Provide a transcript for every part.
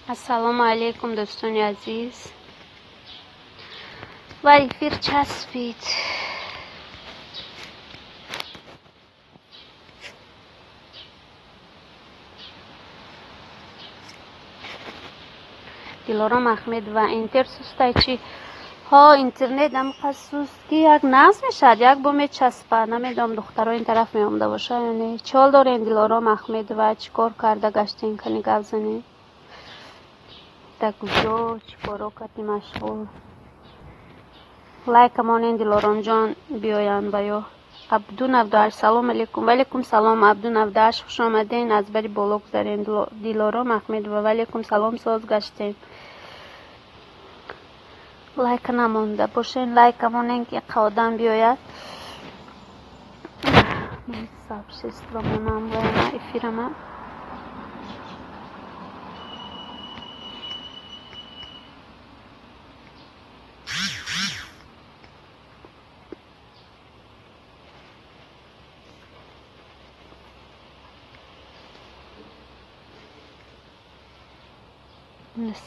Ассалому алайкум, дӯстони азиз. Ва эфир часпид. Дилором Ахмедова, интер сустай чи? Ҳо, интернет ҳамқа суст, ки як нағз мешавад, як бо мечаспад. Намедонам, духтаро ин тараф меомада бошад ё не. Чӣ ҳол дорем, Дилором Ахмедова? Чӣ кор карда гаштем? Кани гап занем. Дар куҷо, чӣ коро кардӣ машғул? Лайка монен, Дилоромҷон биёянд ба ё. Абду 98, салом алейкум. Валейкум салом, Абду 98, хуш омаден. Аз бари боло гузарем. Дилором Ахмедова, валейкум салом, соз гаштем. Лайка намонда бошен, лайка монен, ки одам биёяд. Сообщество монам вайма эфирама.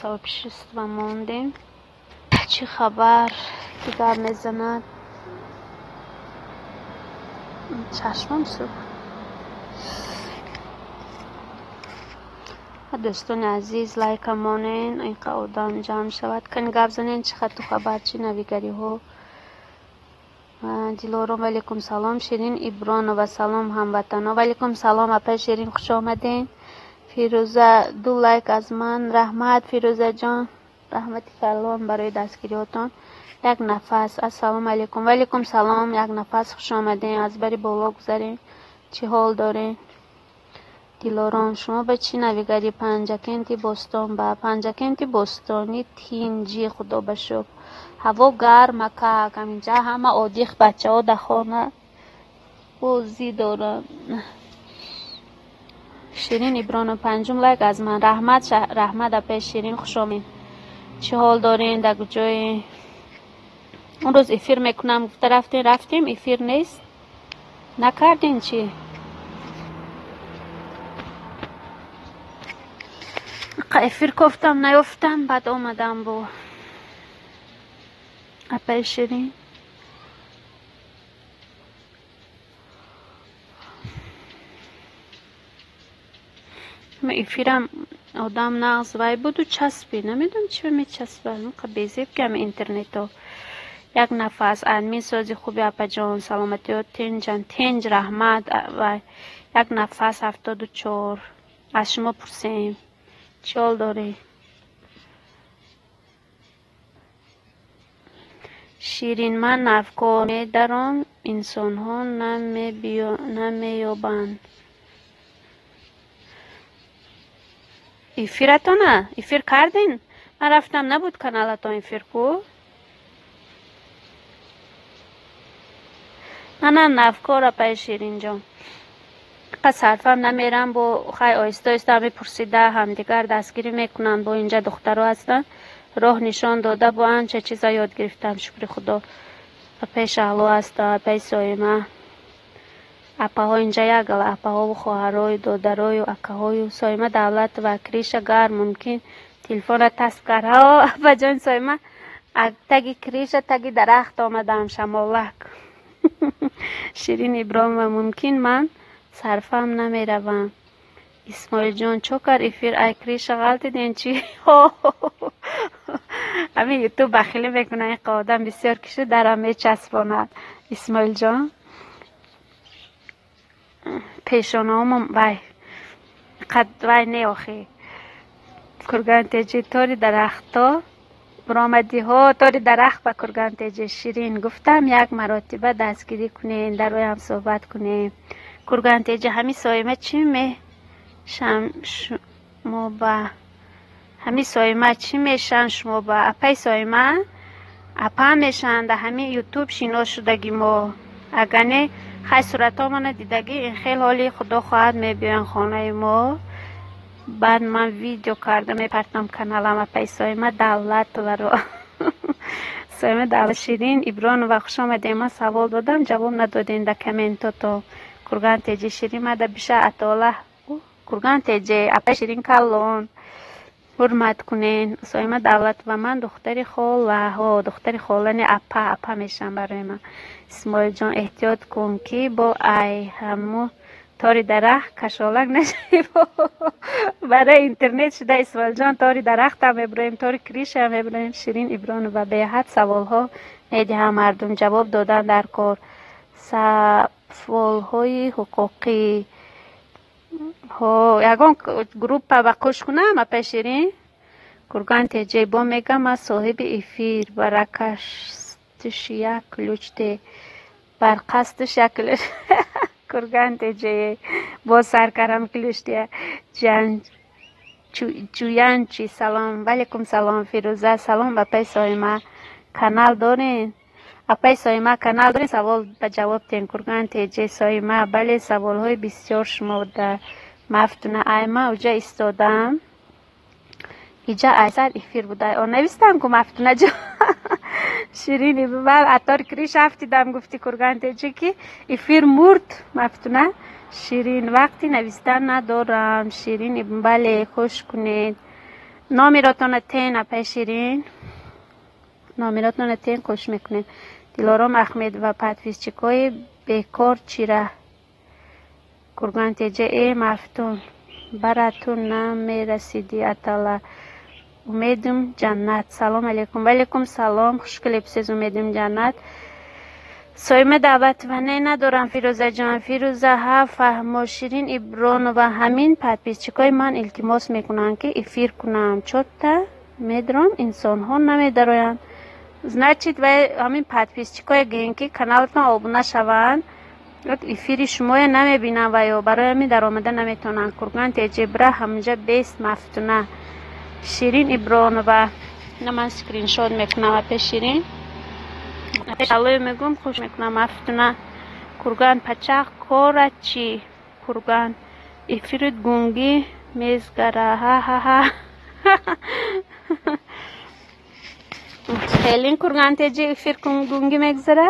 Сообщество мондем. Чӣ хабар? Ки гап мезанад? Чашмам сӯхт. Дӯстони азиз, лайка монен, инқа одам ҷамъ шавад. Кани гап занен, чӣ хату хабар, чӣ навигариҳо? Дилором, валейкум салом. Ширин Ибронова, салом, ҳамватано. Валейкум салом, апаи Ширин, хуш омаден. Фирӯза, ду лайк аз ман. Раҳмат, Фирӯзаҷон, раҳмати калон барои дастгириҳотон. Як нафас, ассалому алайкум. Валейкум салом, як нафас, хуш омадем. Аз бари боло гузарем. Чӣ ҳол дорем? Дилором, шумо ба чӣ навигари? Панҷакенти Бостон ба Панҷакенти Бостони тинҷӣ, худо ба шукр. Ҳаво гарм акак, ҳаминҷа ҳама одих, бачаҳо дар хона бозӣ доранд. Ширин Ибронов, панҷум лайк аз ман. Раҳмат, раҳмат, апаи Ширин, хуш омед. Чӣ ҳол дорем, дар куҷое? Он рӯз эфир мекунам гуфта рафтем, рафтем, эфир нест. Накардем чӣ? Эфир кофтам, наёфтам, баъд омадам бо апаи Ширин. Эфирам одам нағз вай буду часпи. Намедонам, чӣ мечаспад. Инқа безеб ки ҳами интернето. Як нафас, админ сози хуби, апаҷон, саломатиё тинҷан, тинҷ, раҳмат. Вай як нафас, 74. Аз шумо пурсем. Чӣ ҳол дорӣ? Ширин, ман навкор медаром, инсонҳо намеёбанд. Эфиратона? Эфир кардин? Ман рафтам, набуд каналатон эфир ку? Манам навкор, апаи Ширинҷон. Қа сарфам намерам, бо хай оҳиста оҳиста мепурсида, ҳамдигар дастгирӣ мекунанд, бо инҷа духтаро ҳастанд. Роҳ нишон дода, бо анча чиза ёд гирифтам, шукри Худо. Апаи Шаҳло ҳаста, апаи Соима. Апаҳо инҷа як гала, апаҳову хоҳарою додарою акаҳою. Соима Давлатова, крыша гарм, мумкин телефонра тасб кард. Ҳо, апаҷон Соима, таги крыша, таги дарахт омадам, шамолак. Ширин Иброҳимова, мумкин ман сарфам намеравам. Исмоилҷон, чо кар эфир ай крыша ғалтиден чӣ? Ҳамин ютуб бахилӣ мекунад, инқа одам бисёр киши дарам мечаспонад. Исмоилҷон, пешонаҳомон вай қад вай не охи. Кургантеҷи тори дарахто баромадиҳо, тори дарахт ба Кургантеҷи. Ширин, гуфтам, як маротиба дастгирӣ кунем, дар роям суҳбат кунем. Кургантеҷи, ҳами Соима чӣ мешам шумо ба? Ҳами Соима чӣ мешан шумо ба? Апаи Соима апа мешанд, дар ҳами ютуб шинос шудаги мо. Агар не, хай суратҳомона дидагӣ, ин хел ҳоли худо хоҳад мебиёянд хонаи мо. Баъд ман видео карда мепартам каналам апаи Соима Давлатоваро. Соима Давлат. Ширин Ибронова, хуш омадем. Ман савол додам, ҷавоб надодем дар комментото. Курган Теҷи, Ширин мада биша атола. Курган Теҷе, апаи Ширин калон. Ҳурмат кунен. Соима Давлатова, ман духтари холаҳо, духтари холани апа, апа мешавам барои ман. Исмоилҷон, эҳтиёт кун, ки бо ай ҳаму тори дарахт кашолак нашавӣ. Барои интернет шуда, Исмоилҷон, тори дарахтам мебуроем, тори кришам мебуроем. Ширин Ибронова, беҳад саволҳо медиҳам мардум, ҷавоб додан дар кор. Саволҳои ҳуқуқӣ. Ҳо, ягон группа ба қӯш кунам, апай Ширин? Курган теҷе, бо мегам, ман соҳиби эфир, баракаштиш як ключ те, барқастиш як ключ. Курган теҷе, бо саркарам ключ те. Ҷуянчи, салом. Валейкум салом, Фирӯза. Салом, апай Соима. Канал дорен? Апай Соима, канал дорен? Савол ба ҷавоб тен. Курган теҷе, Соима, бале, саволҳои бисёр шумо да мафтуна. Айма уҷа истодам. Иҷа айсар эфир буда. О, навистам ку, Мафтуна ҷо. Ширини, бал атор криш афтидам, гуфти Курган теҷе, ки эфир мурд, Мафтуна. Ширин, вақти навистан надорам. Ширин, бале, хуш кунед. Номеротона тен, апай Ширин. Номеротона тен, хуш мекунем. Дилором Ахмедова, подписчикои бекор чира? Курган теҷе, э Мафтун, бара ту намерасиди атала. Умедим ҷаннат. Салом алейкум. Валейкум салом. Хуш келибсиз, Умедим ҷаннат. Соима Давлатова, не, надорам, Фирӯзаҷон. Фирӯза, ҳа, фаҳмо. Ширин Ибронова, ҳамин подписчикои ман илтимос мекунанд, ки эфир кунам. Чотта медром, инсонҳо намедароянд. Значит, вай ҳамин подписчикое гӯем, ки каналатон обуна шаванд, эфири шумоя намебинанд ва ё барои ҳамин даромада наметавонанд. Курган теҷе, бира ҳаминҷа бест, Мафтуна. Ширин Ибронова, на, ман скриншот мекунам, апе Ширин. Аллои мегӯм, хуш мекунам, Мафтуна. Курган пачақ кора чӣ? Курган эфири гунгӣ мезгара. Ҳа-ҳа-ҳа. Хелин, Курган теҷи, эфир гунгӣ мегзара?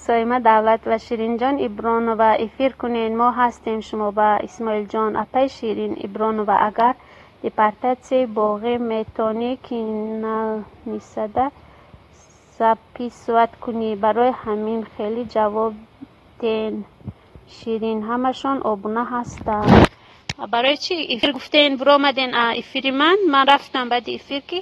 Соима Давлат ва Ширинҷон Ибронова, эфир кунен, мо ҳастем шумо ба. Исмоилҷон, апай Ширин Ибронова, агар депортатсияи боғӣ метонӣ, ки нанисада записывать кунӣ. Барои ҳамин хеле ҷавоб ден. Ширин, ҳамашон обуна ҳастанд. Барои чӣ эфир гуфтен, биромаден эфири ман? Ман рафтам баъди эфир, ки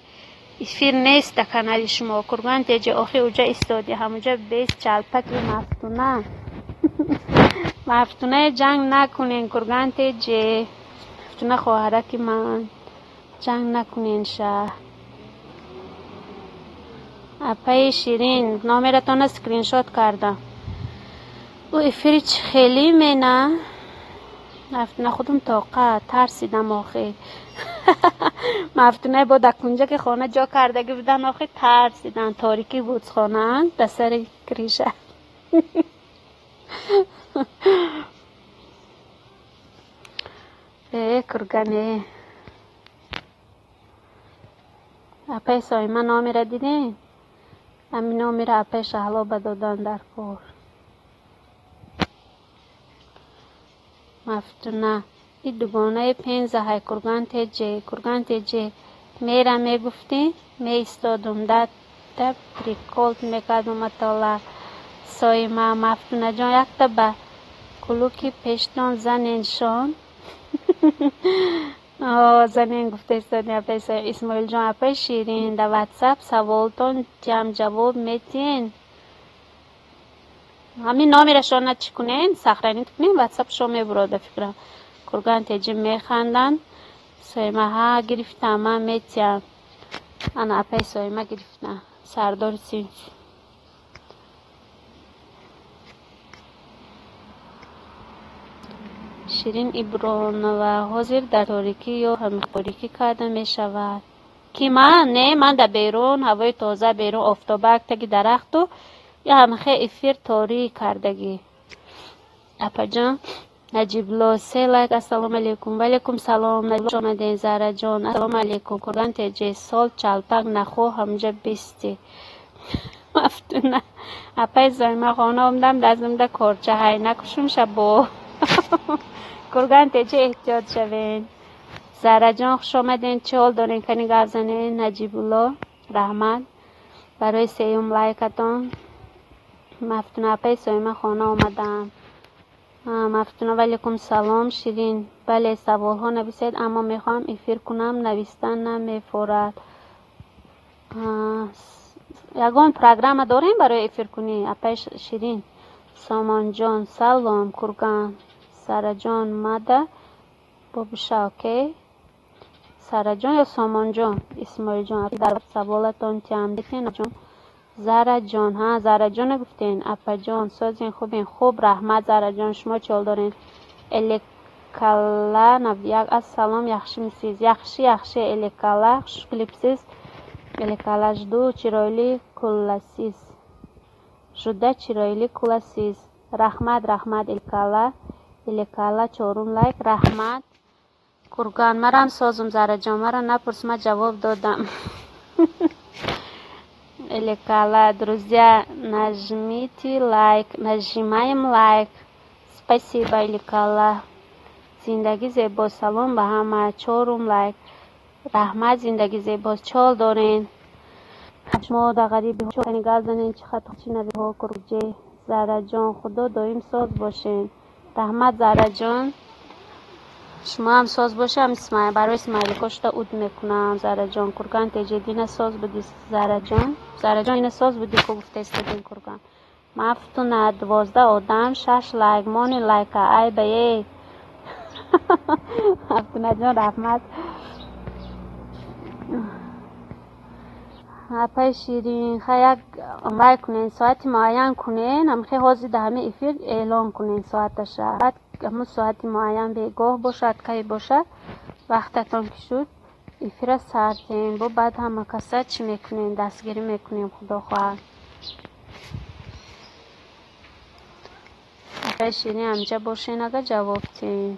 эфир нест дар канали шумо. Курган теҷе, охи уҷа истоди, ҳамуҷа бес, чалпаки Мафтуна. Мафтунае ҷанг накунен, Курган теҷе. Мафтуна хоҳараки ман. Ҷанг накунен ша. Апаи Ширин, номератонро скриншот кардам. Ӯ эфири чӣ хеле мена? Мафтуна, худум тоқа тарсидам охи. Мафтунае бо дар кунҷаки хона ҷо кардагӣ будан, охи тарсидан. Торикӣ буд хона, дар сари криша. Э, Кургане. Апаи Соима, номера дидем? Ҳамин номера апаи Шаҳло ба додан дар кор. Мафтуна, и дугонаи Пенза ҳай, Курган теҷе, Курган теҷе. Мера мегуфтӣ, меистодум, дата прикол мекардум атола. Соима, Мафтунаҷон, якта ба кулуки пештон заненшон. Занен гуфта истоди апаи Исмоилҷон, апаи Ширин, дар ватсап саволтон ҷам ҷавоб метиҳен. Ҳамин номерашона чӣ кунен? Сохранить кунен, ватсапшо мебурода фикрам. Курган теҷи механданд. Соима, ҳа, гирифтам, ман метиҳам. Ана апаи Соима гирифтам. Сардори синф. Ширин Ибронова, ҳозир дар торикӣ ё ҳамиқорикӣ карда мешавад? Ки ман? Не, ман дар берун, ҳавои тоза, берун офтобак, таги дарахту я ҳамихе эфир торик кардагӣ. Апаҷон, Наҷибло, се лайк. Ассалому алейкум. Валейкум салом. Наҷиб омаден, Зараҷон. Ассалому алейкум. Курган теҷе, сол чалпак нахо, ҳамҷа бисти. Мафтуна. Апаи Зоима, хона омдам, дастамда корча ҳай, накушум шабо. Курган теҷе, эҳтиёт шавен. Зараҷон, хуш омаден. Чӣ ҳол дорен? Кани гап занен. Наҷибулло, раҳмат барои сеюм лайкатон. Мафтуна апаи Соима, хона омадаам. Мафтуна, валейкум салом. Ширин, бале, саволҳо нависед, аммо мехоҳам эфир кунам, навистан намефорад. Ягон программа дорем барои эфиркунӣ, апаи Ширин? Сомонҷон, салом. Курган, Сараҷон, мада бобуша, окей. Сараҷон ё Сомонҷон? Исмоилҷон, дар саволатон тиам. Ҷон, Зараҷон, ҳа, Зараҷона гуфтен. Апаҷон, созен, хубен? Хуб, раҳмат, Зараҷон. Шумо чӣ ҳол дорен? Элекала 91, ассалом, яхшимисиз? Яхши, яхши, Элекала, хуш келибсиз. Элекала, жду chiroyli kulasiz. Juda chiroyli kulasiz. Раҳмат, раҳмат, Элекала. Элекала, чорум лайк, раҳмат. Курган, марам созум, Зараҷон, мара напурс, ма ҷавоб додам. Элекала, друзья, нажмите лайк, нажимаем лайк. Спасибо, Элекала. Зиндагӣ зебо, салом ба ҳама, чорум лайк. Раҳмат, зиндагӣ зебо, чол дорен? Шумо да ғарибиҳо гап занен, чӣ хато, чӣ навиҳо курҷе. Зараҷон, худо доим соз бошен. Раҳмат, Зараҷон. Шумо ҳам соз бошам. Барои смайлико шуда уд мекунам, Зараҷон. Курган теҷедина соз буди, Зараҷон. Зараҷон, ина соз буди ку гуфта истодем, Курган. Мафтуна, 12 одам, шаш лайк, мони лайка, ай ба ей. Мафтунаҷон, раҳмат. Апаи Ширин, ха, як вай кунен, соати муайян кунен, амхе ҳозир дар ҳамин эфир эълон кунен соаташа. Баъд ҳамун соати муайян, бегоҳ бошад, кай бошад, вақтатон ки шуд, эфира сар кунем. Бо баъд ҳама каса чӣ мекунем, дастгирӣ мекунем, худо хоҳад. Апаи Ширин, ҳамҷа бошен, ага ҷавоб тиҳен.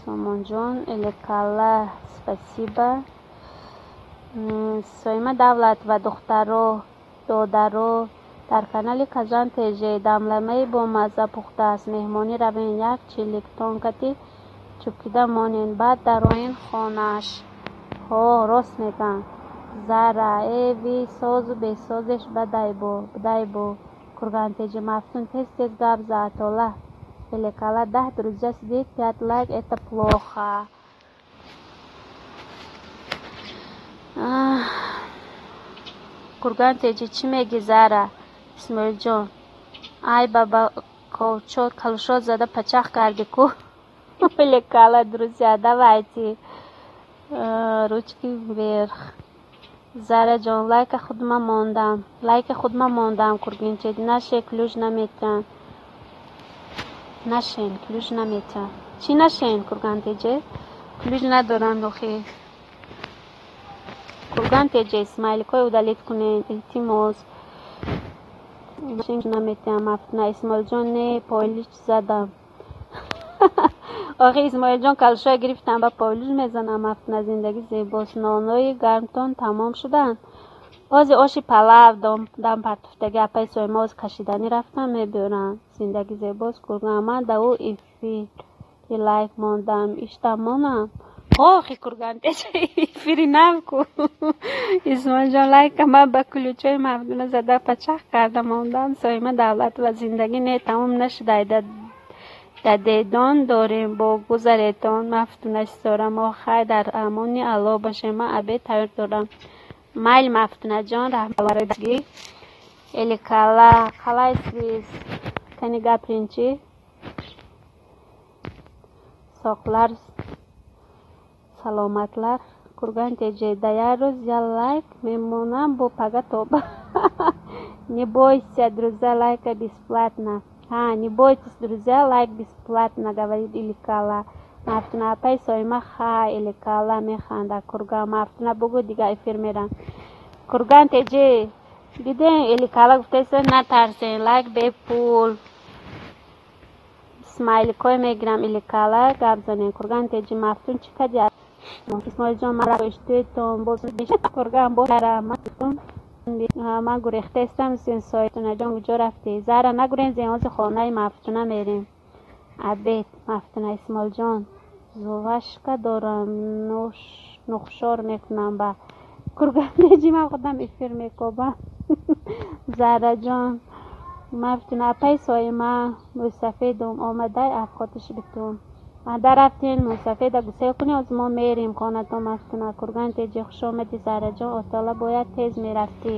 Сомонҷон, Элекала, спасибо. Соима Давлат ва духтаро, додаро, дар канали Казан ТЖ дамламаи бомазза пухтааст. Меҳмонӣ равен, як чилик тонкати чӯкида монен, баъд дароен хонааш. Ҳо, рост мегӯям. Зара, эви созу бесозеш бадайбо, бадайбо. Курган ТЖ, Мафтун тез тез гап за, Атола. Элекала, 10 друзья сидит, пять лайк, это плохо. Курган ТЖ, чӣ мегӣ, Зара? Исмоилҷон, ай баба, ковчот калушот зада пачах карди ку. Элекала, друзья, давайте ручки вверх. Зараҷон, лайка худма мондам, лайка худма мондам. Кургинчед, наше ключ наметиҳанд. Нашен, ключ наметиҳанд. Чӣ нашен, Курган ТЖ? Ключ надоранд охи. Курган ТЖ, смайликҳои удалить кунед, илтимос. Наметиҳам, Мафтуна. Исмоилҷон, не, пойлич задам. Охи, Исмоилҷон, калшоя гирифтам, ба пойлич мезанам. Мафтуна, зиндагӣ зебост. Нонои гармтон тамом шуданд? Ҳозир оши палав дам партуфтаги апаи Соима оз кашиданӣ рафтам, мебиёрам. Зиндагӣ зебост, Курган. Ман да ӯ эфири лайк мондам, иштам монам. Охи, Курган эфири нав ку. Исмоилҷон, лайка ман ба ключои Мафтуна зада пачах карда мондам. Соима Давлат ва зиндагӣ, не, тамом нашуда. Дадедон дорем, бо гузаретон. Мафтуна Ситора, мо хай, дар амони Аллоҳ бошем, ман обед тайёр дорам. Майл, Мафтунаҷон, раҳмат барои дастгирӣ. Элекала, қалайсиз? Кани гаприн, чӣ? Соқлар, саломатлар. Курган ТЖ, да як рӯз я лайк мемонам, бо пага тоба. Не бойся, друзья, лайка бесплатно. Ҳа, не бойтесь, друзья, лайк бесплатно, говорит Элекала. Мафтуна, апаи Соима, хай, Элекала механда. Курган, Мафтуна, бугӯ, дига эфир мерам. Курган ТЖ, дидем, Элекала гуфтаиста, натарсен, лайк бепул. Смайликҳое мегирам, Элекала, гап занем. Курган ТЖ, Мафтун, чӣ кади? Исмоилҷон, мара иштуетон боз. Курган, бо. Ман гурехтаистам Сойтуна ҷон, куҷо рафтӣ? Зара нагурезем, ҳозир хонаи Мафтуна мерем. Абед Мафтуна Исмоилҷон, зувашка дорам, нухшор мекунам ба Кургантеҷи, ман худам эфир мекобам. Зараҷон Мафтуна апай Соима мӯйсафедум омадай афхотиш битун. Ада рафтен мӯйсафеда гусел кунем, ҳозир мо мерем хонатон. Мафтуна Кургантеҷи хуш омадӣ. Зараҷон отола бояд тез мерафтӣ.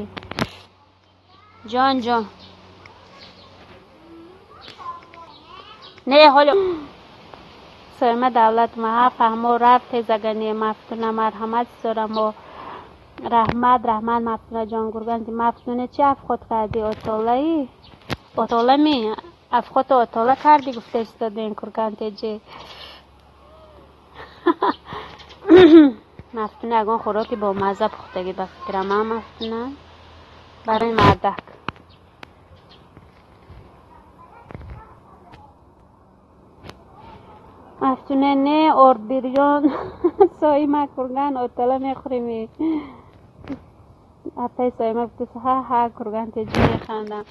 Ҷон ҷон. Не ҳоло Соима давлат маҳа фаҳмо рафт тез ага не. Мафтуна марҳамат сорамо. Раҳмат раҳмат Мафтуна ҷон. Гурганти Мафтуна чи афхот кардӣ? Отолаи? Отола ми? Афхоту отола кардӣ гуфта истодем Кургантеҷи. Мафтуна ягон хӯроки бомазза пухтагӣ ба фикрам, а Мафтуна? Барои мардак. Мафтуна не орд бирён. Соима Курган отола мехӯрем. Апай Соима гуфт ҳа ҳа Кургантеҷи механдам.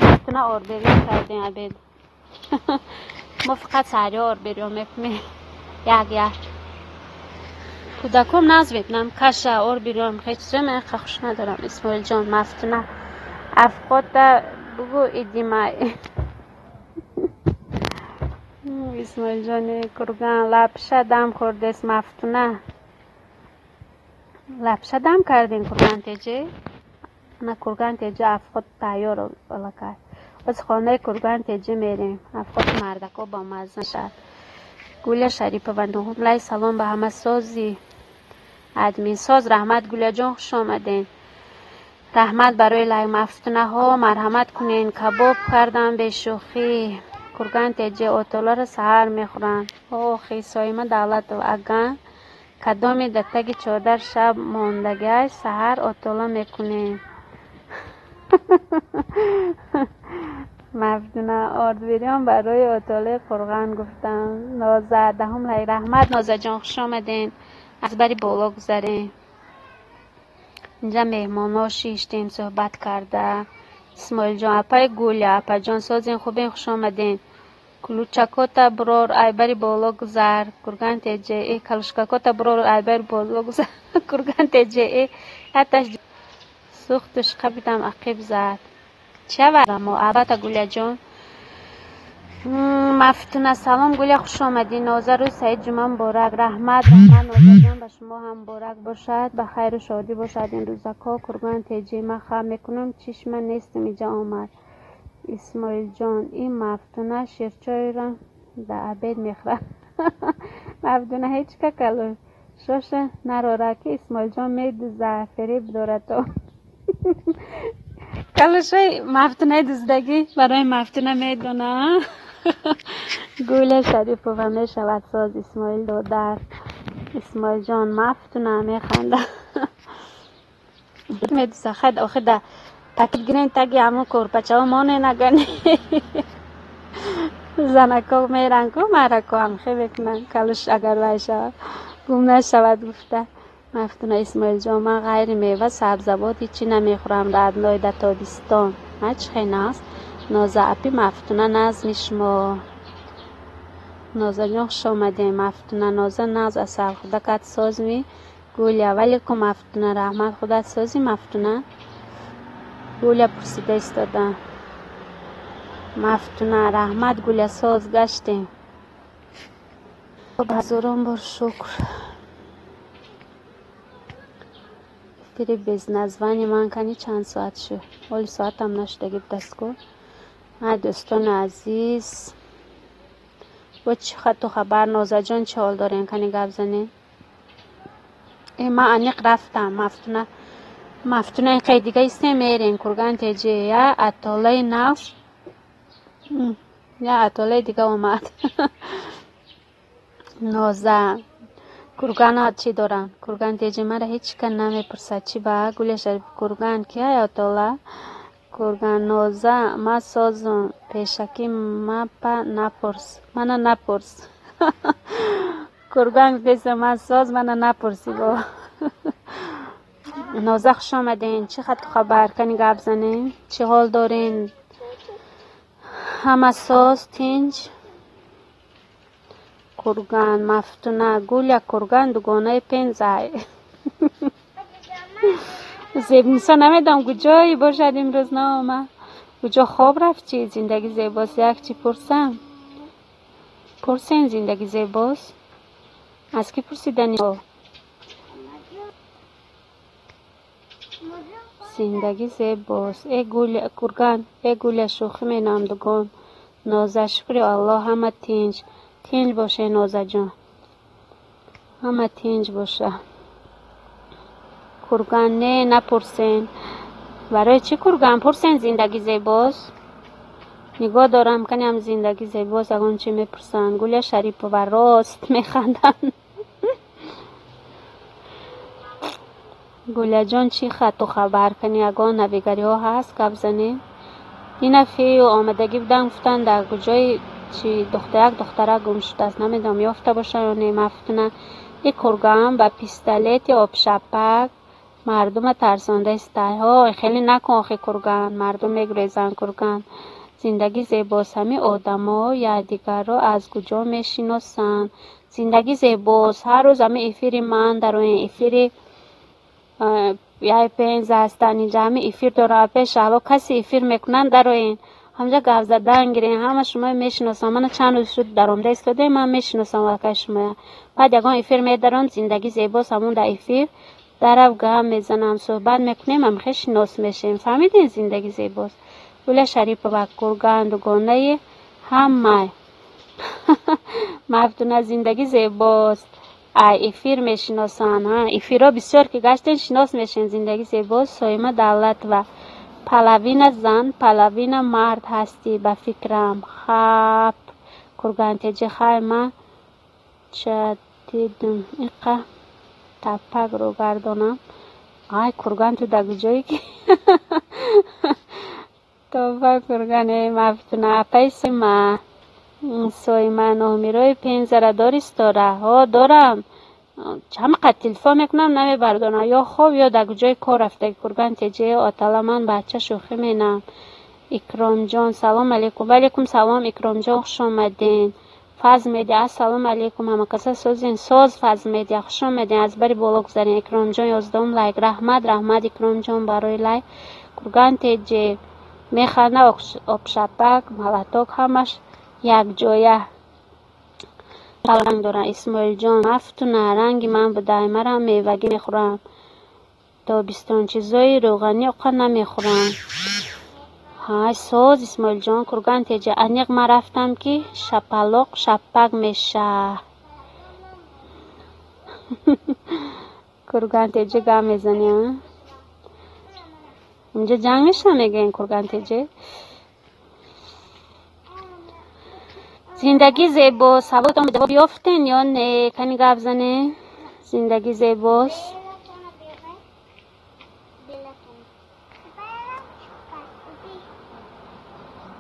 Мафтуна орд бирён кардем абед. Мо фақат саҳарӣ орд бирён мекунем. Як як. Кӯдаком нағз мекунам каша орд бирён хеле чизои ман инқадр хуш надорам. Исмоилҷон Мафтуна афхота бугӯ идима. Исмоилҷони Курган лапша дам хӯрдест Мафтуна. Лапша дам кардем Кургантеҷи? На Кургантеҷи афхот тайёр аллакай. Боз хонаи Кургантеҷи мерем. Афхоти мардако бомазза мешавад. Гуля Шарипова нуҳум лай салом ба ҳама сози админсоз. Раҳмат Гуляҷон, хуш омаден. Раҳмат барои лайк. Мафтунаҳо марҳамат кунен. Кабоб кардам бешӯхӣ. Кургантеҷи отоларо саҳар мехӯранд. Охи Соима Давлатова аган кадоме дар таги чодар шаб мондагиаш саҳар отола мекунем. Мафтуна орд бирён барои отолаи қурған гуфтам. Ноза даҳум лай раҳмат Нозаҷон, хуш омаден. Аз бари боло гузарем. Инҷа меҳмонҳо шиштем суҳбат карда. Исмоилҷон апай Гуля апаҷон созен хубен, хуш омаден. Кулучакота бурор айбари боло гузар. Кургантеҷе э калушкакота бурор айбари боло гузар. Кургантеҷе э яташ сӯхтуш қабидам ақиб зад. Чава мо албатта Гуляҷон. Мафтуна салом Гуля, хуш омадӣ. Ноза рӯз саид ҷумъа муборак. Раҳмат раҳмат Нозаҷон, ба шумо ҳам муборак бошад, ба хайру шодӣ бошад ин рӯзакҳо. Кургантеҷи ман хаб мекунам, чишма нестам иҷа омад. Исмоилҷон ин Мафтуна ширчойро дар обед мехӯрад. Мафтуна ҳеҷ ка калошоша нарора ки Исмоилҷон медузад, фиреб дорад то. Калошои Мафтунаи дуздагӣ барои Мафтуна медона. Гуля Шарипова мешавад соз. Исмоил додар. Исмоилҷон Мафтуна механда. Медузад хайд охир да пакет гирен таги ҳамун корпачаҳо монен агани. Занако меран ку марако ҳамхе мекунанд калош агар вай шавад гум нашавад гуфта. Мафтуна Исмоилҷон ман ғайри мева сабзавот ҳичи намехӯрам радной дар тобистон. Ма чӣ хел аст? Ноза апи Мафтуна назми шумо. Нозаҷон хуш омадем. Мафтуна Ноза нағз асал худакат созми. Гуля валикум Мафтуна раҳмат худат сози Мафтуна. Гуля пурсида истода. Мафтуна раҳмат Гуля соз гаштем. Ҳазорон бор шукр. Эфири без названия ман кани чанд соат шуд? Ҳоли соатам нашудагӣ будастку. Ай дӯстони азиз, бо чӣ хату хабар? Нозаҷон чӣ ҳол дорем? Кани гап занем. Э ман аниқ рафтам. Мафтуна Мафтуна ин қай дига истем мерем Кургантеҷи я атолаи нав я атолаи дига омад. Ноза Кургана чӣ доранд? Кургантеҷи мара ҳеҷ ка намепурсад. Чӣ ба Гуля Шариф Курган ки ай атола? Курган Ноза ма созум пешакӣ мапа напурс. Мана напурс. Курган гуфтеса ман соз мана напурсӣ бо. Ноза, хуш омаден. Чӣ хату хабар? Кани гап занем. Чӣ ҳол дорен? Ҳама соз, тинҷ? Курган, Мафтуна, Гуля, Курган, дугонаи Пензай. Зебниса намедонам куҷое бошад, имрӯз наомад. Куҷо хоб рафт чӣ? Зиндагӣ зебост. Як чӣ пурсам? Пурсен, зиндагӣ зебост? Аз кӣ пурсидани? Зиндагӣ зебост. Э Гуля, Курган, э Гуля, шӯхӣ менам, дугон. Ноза, шукри Аллоҳ, ҳама тинҷ. Тинҷ боше, Нозаҷон. Ҳама тинҷ боша. Курган, не, напурсен. Барои чӣ, Курган? Пурсен, зиндагӣ зебост? Нигоҳ дорам, каниам зиндагӣ зебост, ягон чӣ мепурсанд. Гуля Шарипова, рост механданд. Гуляҷон, чӣ хату хабар? Кани ягон навигариҳо ҳаст, гап занем? Ина фею омадагӣ будан, гуфтанд, дар куҷои чи як духтара гум шудааст, намедонам, ёфта боша ё не. Мафтуна, и Курган ба пистолети обшапак мардума тарсонда истай. Ҳой, хеле накун охи, Курган, мардум мегурезанд. Курган, зиндагӣ зебост. Ҳамин одамо якдигарро аз куҷо мешиносанд? Зиндагӣ зебост. Ҳар рӯз ҳамин эфири ман дароен, эфири яй Пенза ҳастанд инҷа, ҳамин эфир дорам пеш Шаҳло, касе эфир мекунанд, дароен, ҳамҷа гап задан гирен, ҳама шуморо мешиносам. Мана чанд рӯз шуд даромада истодаем, ман мешиносам аллакай шумоя. Баъд ягон эфир медаром, зиндагӣ зебост, ҳамон дар эфир дарав гап мезанам, суҳбат мекунем, ҳамихел шинос мешем. Фаҳмидем, зиндагӣ зебост. Гуля Шарипова, Курган, дугонаи ҳамай. Мафтуна, зиндагӣ зебост. Ай эфир мешиносанд. Эфирҳо бисёр ки гаштен, шинос мешен. Зиндагӣ зебост. Соима Давлатова, половина зан, половина мард ҳастӣ, ба фикрам. Хап, Кургантеҷи, хай, ман чатидум, иқа таппакро гардонам. Ай, Курган, ту дар куҷое ки тоба, Курган, э Мафтуна, апаи Соима. Соима, номерои Пензара дори, стора? Ҳо, дорам. Ҳама қад телефон мекунам, намебардорам. Ё хоб, ё дар куҷои кор рафтаги. Курган теҷе, отала, ман бача шӯхӣ менам. Икромҷон, салом алейкум. Ваалейкум салом, Икромҷон, хуш омаден. Фазл Медиа, ассалому алейкум, ҳамакаса созен? Соз, Фазл Медиа, хуш омаден, аз бари боло гузарен. Икромҷон, 11-ум лайк. Раҳмат, раҳмат, Икромҷон, барои лайк. Курган теҷе механда, обшапак, малаток, ҳамаш якҷоя ранг доранд. Исмоилҷон, Мафтуна, ранги ман будай, марам мевагӣ мехӯрам тобистон, чизои рӯғанӣ оқа намехӯрам. Ҳай, соз, Исмоилҷон. Курган теҷа, аниқ ман рафтам ки шапалоқ шаппак меша. Курган теҷа, гап мезанӣ, инҷа ҷанг меша, мегӯен. Курган теҷе, зиндагӣ зебост. Саволтон ҷавоб ёфтен ё не? Кани гап занем. Зиндагӣ зебост.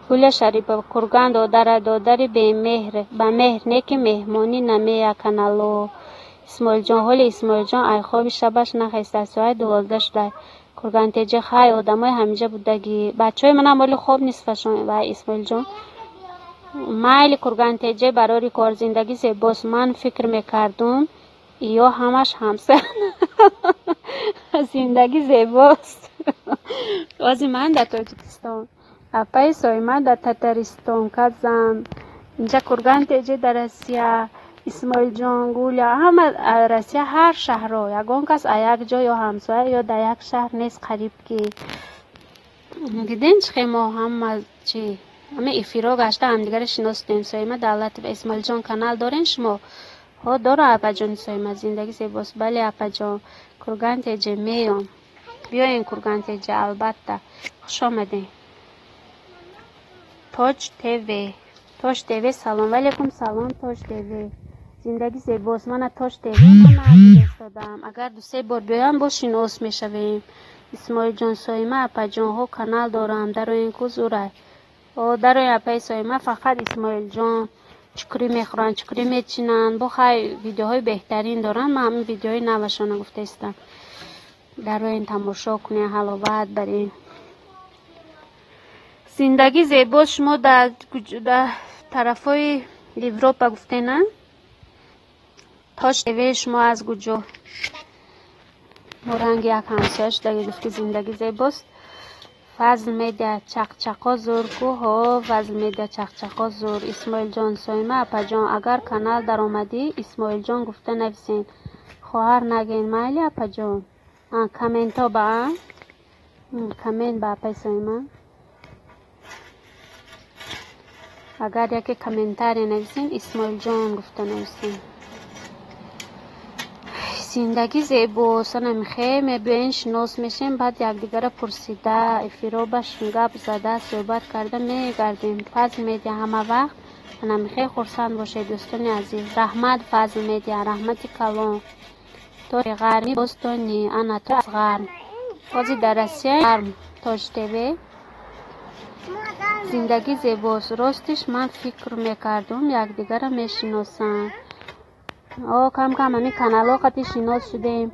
Гуля Шарипова, Курган, додара, додари бемеҳр, ба меҳр не ки меҳмонӣ намеяканало. Исмоилҷон, ҳоли Исмоилҷон ай хоби шабаш нахестааст, соати 12 шуда. Кургантеҷа, хай, одамои ҳамиҷа будагӣ. Бачаҳои манам ҳоли хоб нисфашон. Вай, Исмоилҷон. Майли, Кургантеҷа, барори кор. Зиндагӣ зебост. Ман фикр мекардум, ё ҳамаш ҳамсар. Зиндагӣ зебост. Ози ман дар Тоҷикистон. Апаи Соима дар Татаристон, Казан. Инҷа Кургантеҷа дар Россия. Исмоилҷон, Гуля, ҳама Россия, ҳар шаҳрҳо. Ягон кас а як ҷо ё ҳамсоя ё дар як шаҳр нест қариб ки. Дидем, чӣ хел мо ҳама чи ҳама эфирҳо гашта ҳамдигарро шинос шудем. Соима Давлатова, Исмоилҷон, канал дорен шумо? Ҳо, дора, апаҷони Соима. Зиндагӣ зебост. Бале, апаҷон. Кургантеҷа, меём. Биёен, Кургантеҷа, албатта. Хуш омадем. Тоҷ ТВ. Тоҷ ТВ, салом. Ваалейкум салом, Тоҷ ТВ. Зиндагӣ зебост. Мана Тоҷ ТВ ман истодам. Агар ду-се бор биёям, боз шинос мешавем. Исмоилҷон, Соима, апаҷонҳо, канал дорам. Дароен ку, зурай. О, дарои апаи Соима, фақат Исмоилҷон чукурӣ мехӯранд, чукурӣ мечинанд. Бо хай, видеоҳои беҳтарин доранд. Ман ҳамин видеои навашона гуфта истам. Дароен тамошо кунен, ҳаловат барен. Зиндагӣ зебост. Шумо дар тарафҳои Европа гуфтена? Тоҷ ТВ шумо аз куҷо? Мо ранги як ҳамсоя шудаги гуфт, ки зиндагӣ зебост. Фазл Медиа чақчақо зур ку? Ҳо, Фазл Медиа чақчақо зур. Исмоилҷон, Соима апаҷон, агар канал даромадӣ, Исмоилҷон гуфта нависен, хоҳар нагӯен, майли апаҷон? Комментҳо ба коммент ба апаи Соима. Агар яке комментария нависен, Исмоилҷон гуфта нависен. Зиндагӣ зебост. Анамихе мебиёен, шинос мешем, баъд якдигарро пурсида, эфиро ба гап зада, суҳбат карда мегардем. Фазл Медиа ҳама вақт анамихе хурсанд бошед, дӯстони азиз. Раҳмат, Фазл Медиа, раҳмати калон. То ғарми бостони ана то аз ғарм. Ҳозир дар Россия ғарм. Тоҷ ТВ. Зиндагӣ зебост. Ростиш, ман фикр мекардум, якдигарро мешиносанд. О, кам кам ҳамин каналҳо қати шинос шудем.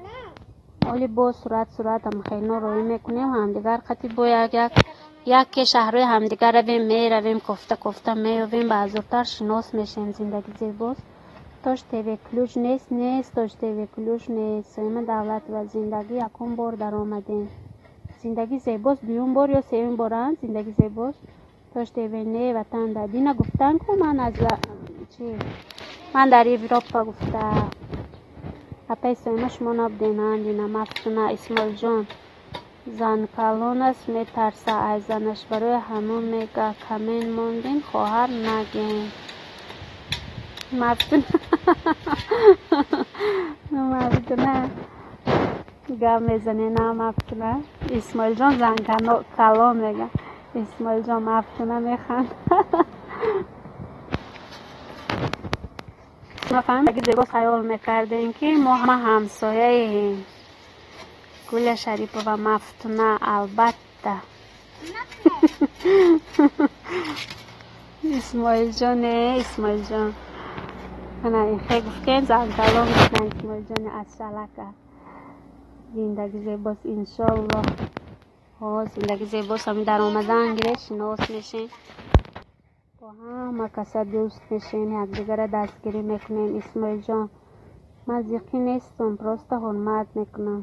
Оли боз сурат сурат ҳамхелно роҳӣ мекунем ҳамдигар қати, бо як як яке шаҳрҳои ҳамдигар равем, меравем, кофта кофта меёвем, ба зудтар шинос мешавем. Зиндагӣ зебост. Тоҷ ТВ ключ нест, нест, Тоҷ ТВ ключ нест. Соима Давлатова, зиндагӣ якум бор даромадем. Зиндагӣ зебост дуюм бор ё сеюм боранд? Зиндагӣ зебост. Тоҷ ТВ не, ватан да. Дина гуфтан ку, ман аз чи ман дар Европа гуфта. Апаи Соима, шумо набуден, дина Мафтуна. Исмоилҷон занкалон аст, метарса аз занаш, барои ҳамон мега коммент мондем, хоҳар нагем. Мафтуна, Мафтуна, гап мезанед, на Мафтуна? Исмоилҷон занкалон мега. Исмоилҷон, Мафтуна механд. Фаҳмида зебо хаёл мекардем, ки мо ҳама ҳамсояем. Гуля Шарипова, Мафтуна, албатта. Исмоилҷон, э Исмоилҷон, ана ихе гуфтем, занкалон гуфтан. Исмоилҷони аз шалака. Зиндагӣ зебост, иншоллоҳ. Ҳо, зиндагӣ зебост. Ҳами даромадан гире, шинос мешем, бо ҳама каса дӯст мешем, якдигарро дастгирӣ мекунем. Исмоилҷон, ман зиқӣ нестам, просто ҳурмат мекунам.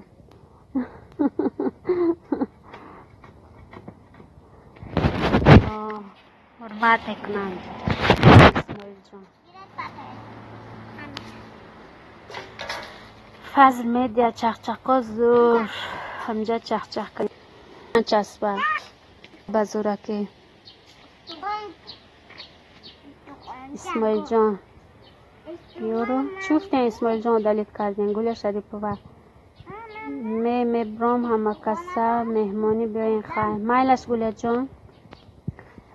Ҳурмат мекунам, Исмоилҷон. Фазл Медиа чақчақо зур. Ҳамҷа чақчақ часпа ба зӯракӣ. Исмоилҷон, ёро чӣ гуфтем? Исмоилҷон, удалить кардем. Гуля Шарипова, ме мебром, ҳама каса меҳмонӣ биёен, хайр, майлаш. Гуляҷон,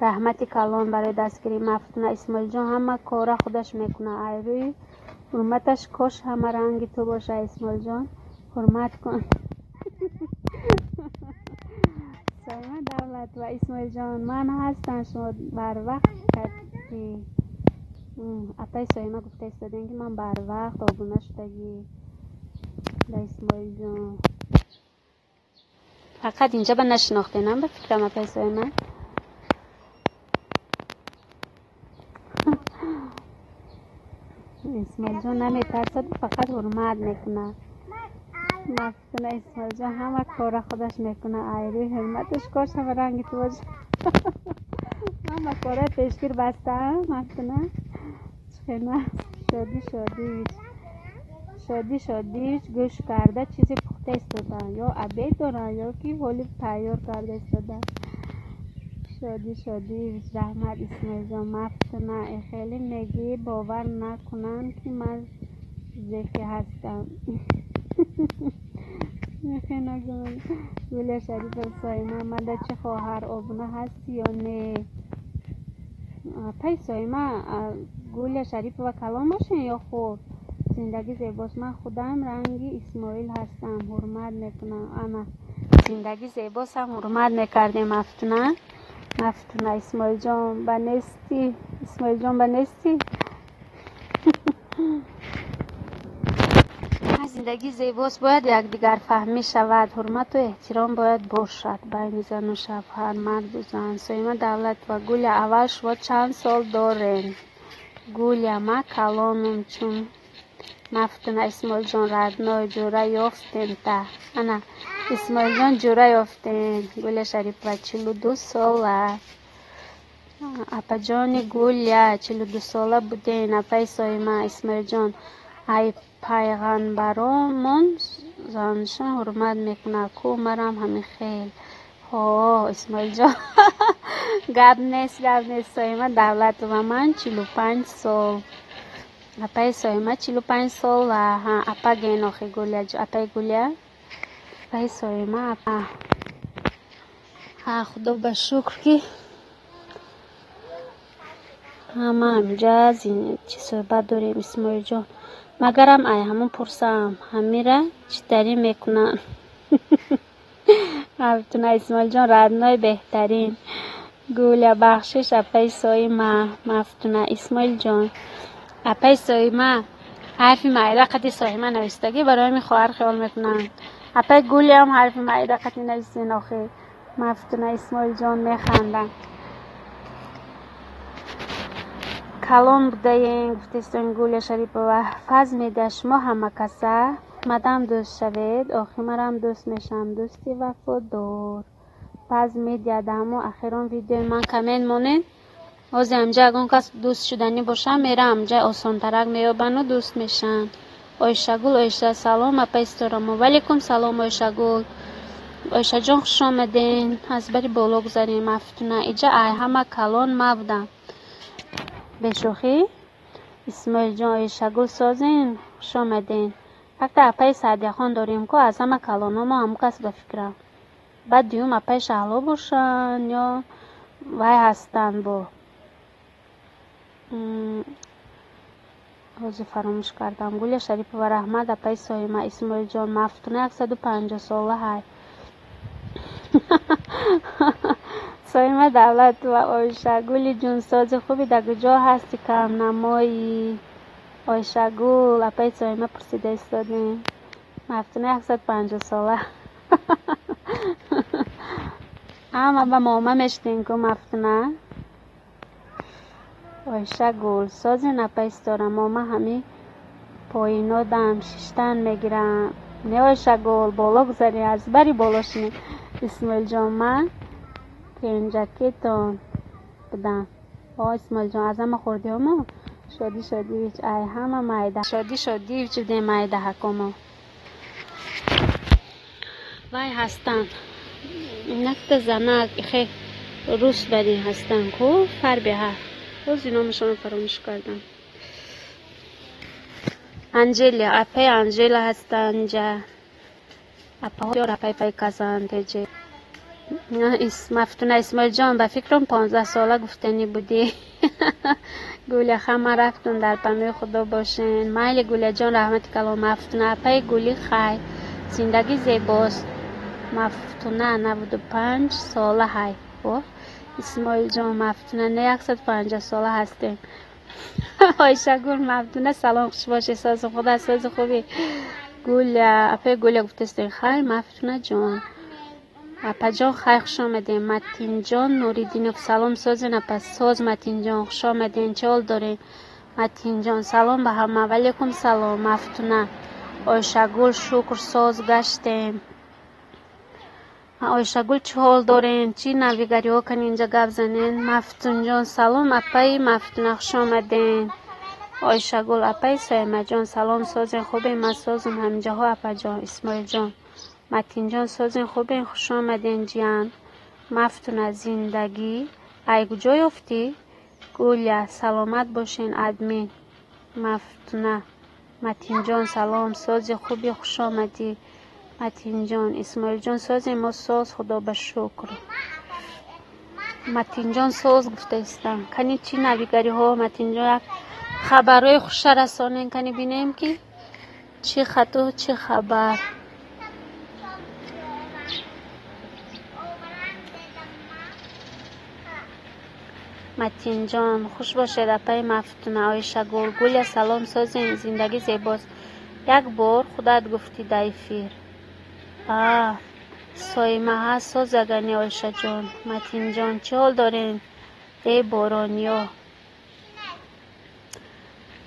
раҳмати калон барои дастгирӣ. Мафтуна, Исмоилҷон ҳама кора худаш мекунад, ай рӯи ҳурматаш. Кош ҳама ранги ту боша, Исмоилҷон, ҳурмат кун. Соима Давлатова, Исмоилҷон, ман ҳастам, шумо барвақт кардӣ. Апаи Соима гуфта истодем, ки ман барвақт обуна шудагӣ да Исмоилҷон. Фақат инҷа ба нашинохтенам, ба фикрам, апаи Соима. Исмоилҷон наметарсад, фақат ҳурмат мекунад. Мафтуна, Исмоилҷон ҳама кора худаш мекунад, ай рӯи ҳурматаш. Кош ҳама ранги ту боша. Ҳама кора пешгир бастаам. Мафтуна, чихена? Шодӣ Шодиевич, Шодӣ Шодиевич гӯш карда, чизе пухта истодаанд ё обед доранд, ё ки ҳоли тайёр карда истодаанд. Шодӣ Шодиевич, раҳмат, Исмоилҷон. Мафтуна, хеле мегӯӣ, бовар накунанд, ки ман зехӣ ҳастам. Мехе нагӯ. Гуля Шарипова, Соима мада чӣ, хоҳар обуна ҳастӣ ё не? Апаи Соима, Гуля Шарипова калон бошен ё хурд? Зиндагӣ зебост. Ман худам ранги Исмоил ҳастам, ҳурмат мекунам. Ана зиндагӣ зебост ҳам ҳурмат мекардем. Мафтуна, Мафтуна, Исмоилҷон ба нестӣ, Исмоилҷон ба нестӣ. Зиндагӣ зебост, бояд якдигарфаҳмӣ шавад, ҳурмату эҳтиром бояд бошад байни зану шавҳар, марду зан. Соима Давлатова: Гуля, аввал шумо чанд сол дорен? Гуля: Ма калонум чун. Мафтуна: Исмоилҷон родной, ҷӯра ёфтем та. Ана, Исмоилҷон, ҷӯра ёфтем. Гуля Шарипова 42 сола. Апаҷони Гуля, 42 сола буден. Апаи Соима: Исмоилҷон, ай пайғамбаромон заншон ҳурмат мекунад ку, марам ҳамин хел. Ҳо, Исмоилҷон, гап нест, гап нест. Соима Давлатова: Ман 45 сол. Апаи Соима 45 сола. Апа ген охи, Гуля, апаи Гуля, апаи Соима. Ҳа, худо ба шукр, ки ҳама ҳаминҷа чӣ суҳбат дорем. Исмоилҷон, магарам ай ҳамон пурсам, ҳамира чӣ тарӣ мекунанд? Мафтуна: Исмоилҷон родной, беҳтарин. Гуля: Бахшиш, апаи Соима. Мафтуна: Исмоилҷон, апаи Соима, ҳарфи майда қати Соима навистагӣ, барои ҳамин хоҳар хиёл мекунанд. Апаи Гулям ҳарфи майда қати нависен охи. Мафтуна: Исмоилҷон, механдам. Калон будаем, гуфтестон. Гуля Шарипова: Фазл медиҳад шумо ҳама каса мадам дӯст шавед, охи марам дӯст мешавам, дӯсти вафодор. Фазл медиҳад, ҳамо ахирон видеои ман коммент монед. Ҳозир ҳамҷа ягон кас дӯст шуданӣ бошам, мера ҳамҷа осонтарак меёбану дӯст мешаванд. Ойшагул Ойша: Салом, апаи Ситорамо. Валейкум салом, Ойшагул. Ойшаҷон, хуш омаден. Аз бари боло гузарем. Мафтуна: Иҷа ай ҳама калон ма будам. Бешӯхӣ. Исмоилҷон: Ойшагул, созен, хуш омаден. Ҳатто апаи Саъдияхон дорем ку, аз ҳама калономо ҳамон кас ба фикрам. Баъд дуюм апаи Шаҳло бошанд ё вай ҳастанд бо ҳозир фаромӯш кардам. Гуля Шарипова: Раҳмат, апаи Соима. Исмоилҷон: Мафтуна 150 сола ҳай. Соима Давлатова: Ойшагули ҷунсози хуби, дар куҷо ҳасти, камнамоӣ? Ойшагул, апаи Соима пурсида истодем. Мафтуна 150 сола. Ҳама ба мома мешудем ку, Мафтуна. Ойшагул: Созен, апаи Ситора, мома ҳами поинодам шиштан мегирам. Не, Ойшагул, боло гузарӣ, аз бари боло шинӣ. Исмоилҷон: Ман кенҷакетон будам. О, Исмоилҷон, аз ҳама хурдиҳомо Шодӣ Шодиевич ай ҳама майда. Шодӣ Шодиевич будем майдаҳакомо. Вай ҳастанд, якта занак хе рус барин ҳастанд ку, фарбеҳа, ҳозир номашонро фаромӯш кардам. Анҷела, апаи Анҷела ҳастанд инҷа. Апаҳо апаи пайказанд теҷе. Мафтуна: Исмоилҷон, ба фикрам 15 сола гуфтанӣ будӣ. Гуля: Ҳама рафтун, дар паноҳи Худо бошен. Майли, Гуляҷон, раҳмати калом. Мафтуна: Апаи Гули, хай, зиндагӣ зебост. Мафтуна 95 сола ҳай. Исмоилҷон: Мафтуна, не, 150 сола ҳастем. Ойшагул: Мафтуна, салом, хуш бошед, сози худа, сози хуби. Гуля, апаи Гуля гуфтастем. Хай, Мафтунаҷон. Апаҷон, хай, хуш омадем. Матинҷон Нуриддинов: Салом, созен, апа? Соз, Матинҷон, хуш омадем. Чӣ ҳол дорем, Матинҷон? Салом ба ҳама. Валейкум салом, Мафтуна. Ойшагул: Шукр, соз гаштем. Ойшагул, чӣ ҳол дорем, чӣ навигариҳо кани, инҷа гап занен. Мафтунҷон: Салом, апаи Мафтуна, хуш омадем. Ойшагул: Апаи Соимаҷон, салом, созен, хубем? Ман созум ҳаминҷаҳо, апаҷон. Исмоилҷон: Матинҷон, созен, хубем? Хуш омаден, ҷиян. Мафтуна: Зиндагӣ ай куҷо ёфтӣ? Гуля: Саломат бошен, админ. Мафтуна: Матинҷон, салом, сози, хуби? Хуш омадӣ, Матинҷон. Исмоилҷон: Созем мо, соз, худо ба шукр. Матинҷон, соз гуфта истам. Кани, чӣ навигариҳо, Матинҷон? Як хабарҳои хуша расонен, кани бинем, ки чӣ хату чӣ хабар. Матинҷон: Хуш бошед, апаи Мафтуна. Оишагул: Гуля, салом, созем? Зиндагӣ зебост. Як бор худат гуфтӣ дар эфир. А Соима ҳаст, созагани Ойшаҷон. Матинҷон, чӣ ҳол дорем? Эй борониё.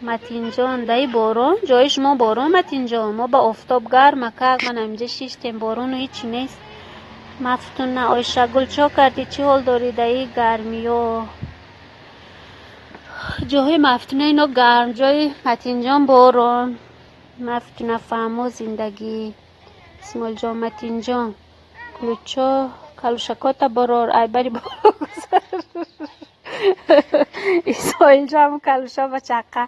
Матинҷон, даи борон? Ҷои шумо борон, Матинҷон? Мо ба офтоб гарма как, ман ҳаминҷа шиштем, борону ҳичи нест. Мафтуна, Ойшагул, чо кардӣ? Чӣ ҳол дорӣ даи гармиё? Ҷоҳои Мафтуна ино гарм, ҷои Матинҷон борон. Мафтуна фаҳмо зиндагӣ. Исмоилҷон, Матинҷон, кулучо калушакота борор, айбари боро гузар. Исмоилҷон калуша ба чақа.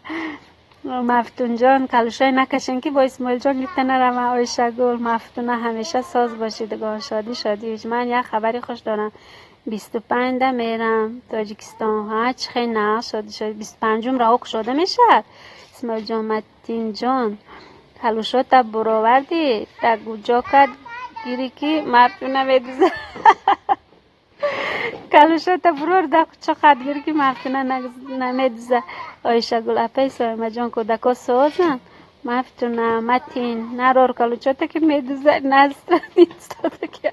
Мафтунҷон, калушай накашен ки бо Исмоилҷон гирифта нарава. Ойшагул, Мафтуна, ҳамеша соз бошӣ дигон. Шодӣ, шодӣ. Ман як хабари хуш дорам. 25-да мерам Тоҷикистон. Ҳа, чӣ хел на, шодӣ, шодӣ. 25-ум раҳо кушода мешавад. Исмоилҷон, Матинҷон, калушота буровардӣ? Дар куҷо кард гирӣ ки Мафтуна медузад? Калушота бурор, дар куҷо қад гирӣ ки Мафтуна намедузад? Ойшагул, апаи Соимаҷон, кӯдако созанд? Мафтуна, Матин, нарор калучота ки медузад, настода ки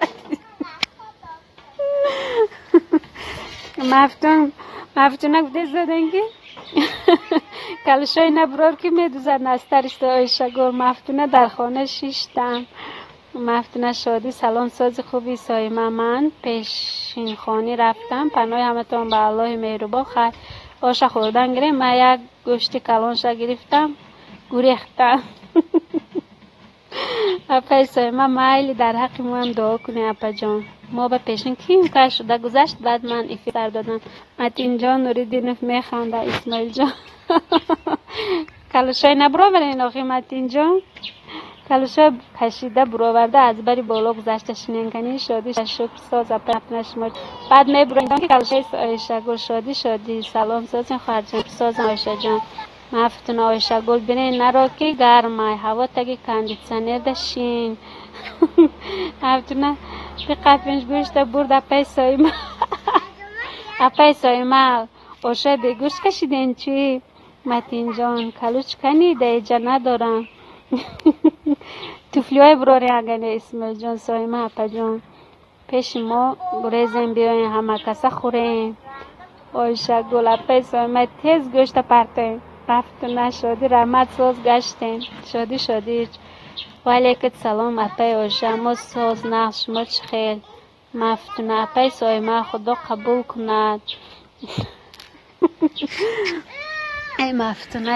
Мафтун, Мафтуна гуфте заден ки калушои набурор ки медузад настариста. Ойшагул, Мафтуна, дар хона шиштам. Мафтуна, шодӣ, салом, сози хуби Соима. Ман пешинхонӣ рафтам. Паноҳи ҳаматон ба Аллоҳи меҳрубон. Хайр, оша хӯрдан гирем. Ман як гӯшти калонша гирифтам, гурехтам. Апаи Соима, майли, дар ҳаққи моам дуо кунед, апаҷон. Мо ба пешин ким кар шуда гузашт, баъд ман эфир сар додам. Матинҷон, Нуриддинов механда. Исмоилҷон, калушой набуроварен охи Матинҷон? Калушой кашида буроварда аз бари боло гузашта шиненкани. Шодӣ, шукр, соз, апа шумо. Баъд мебурем ки калушои Ойшагул. Шодӣ, шодӣ, салом, созин хоҳарҷон, созам Ойшаҷон. Мафтуна, Ойшагул, бинен наро ки гармай, ҳаво таги кондитсионерда шин. Мафтуна, биқафинш гӯшта бурд апаи Соима. Апаи Соима, ошои бегӯшт кашиден чӣ? Матинҷон, калуч кани даиҷа надорам. Туфлиҳои буроре агане Исмоилҷон, Соима апаҷон. Пеши мо гурезем, биёем, ҳама каса хӯрем. Ойшагул, апаи Соима, тез гӯшта партоем. Мафтуна, шодӣ, раҳмат, соз гаштем. Шодӣ, шодӣ. Ваалайкум салом, апаи Оша, мо соз нағз, шумо чӣ хел? Мафтуна, апаи Соима, Худо қабул кунад. Эй Мафтуна,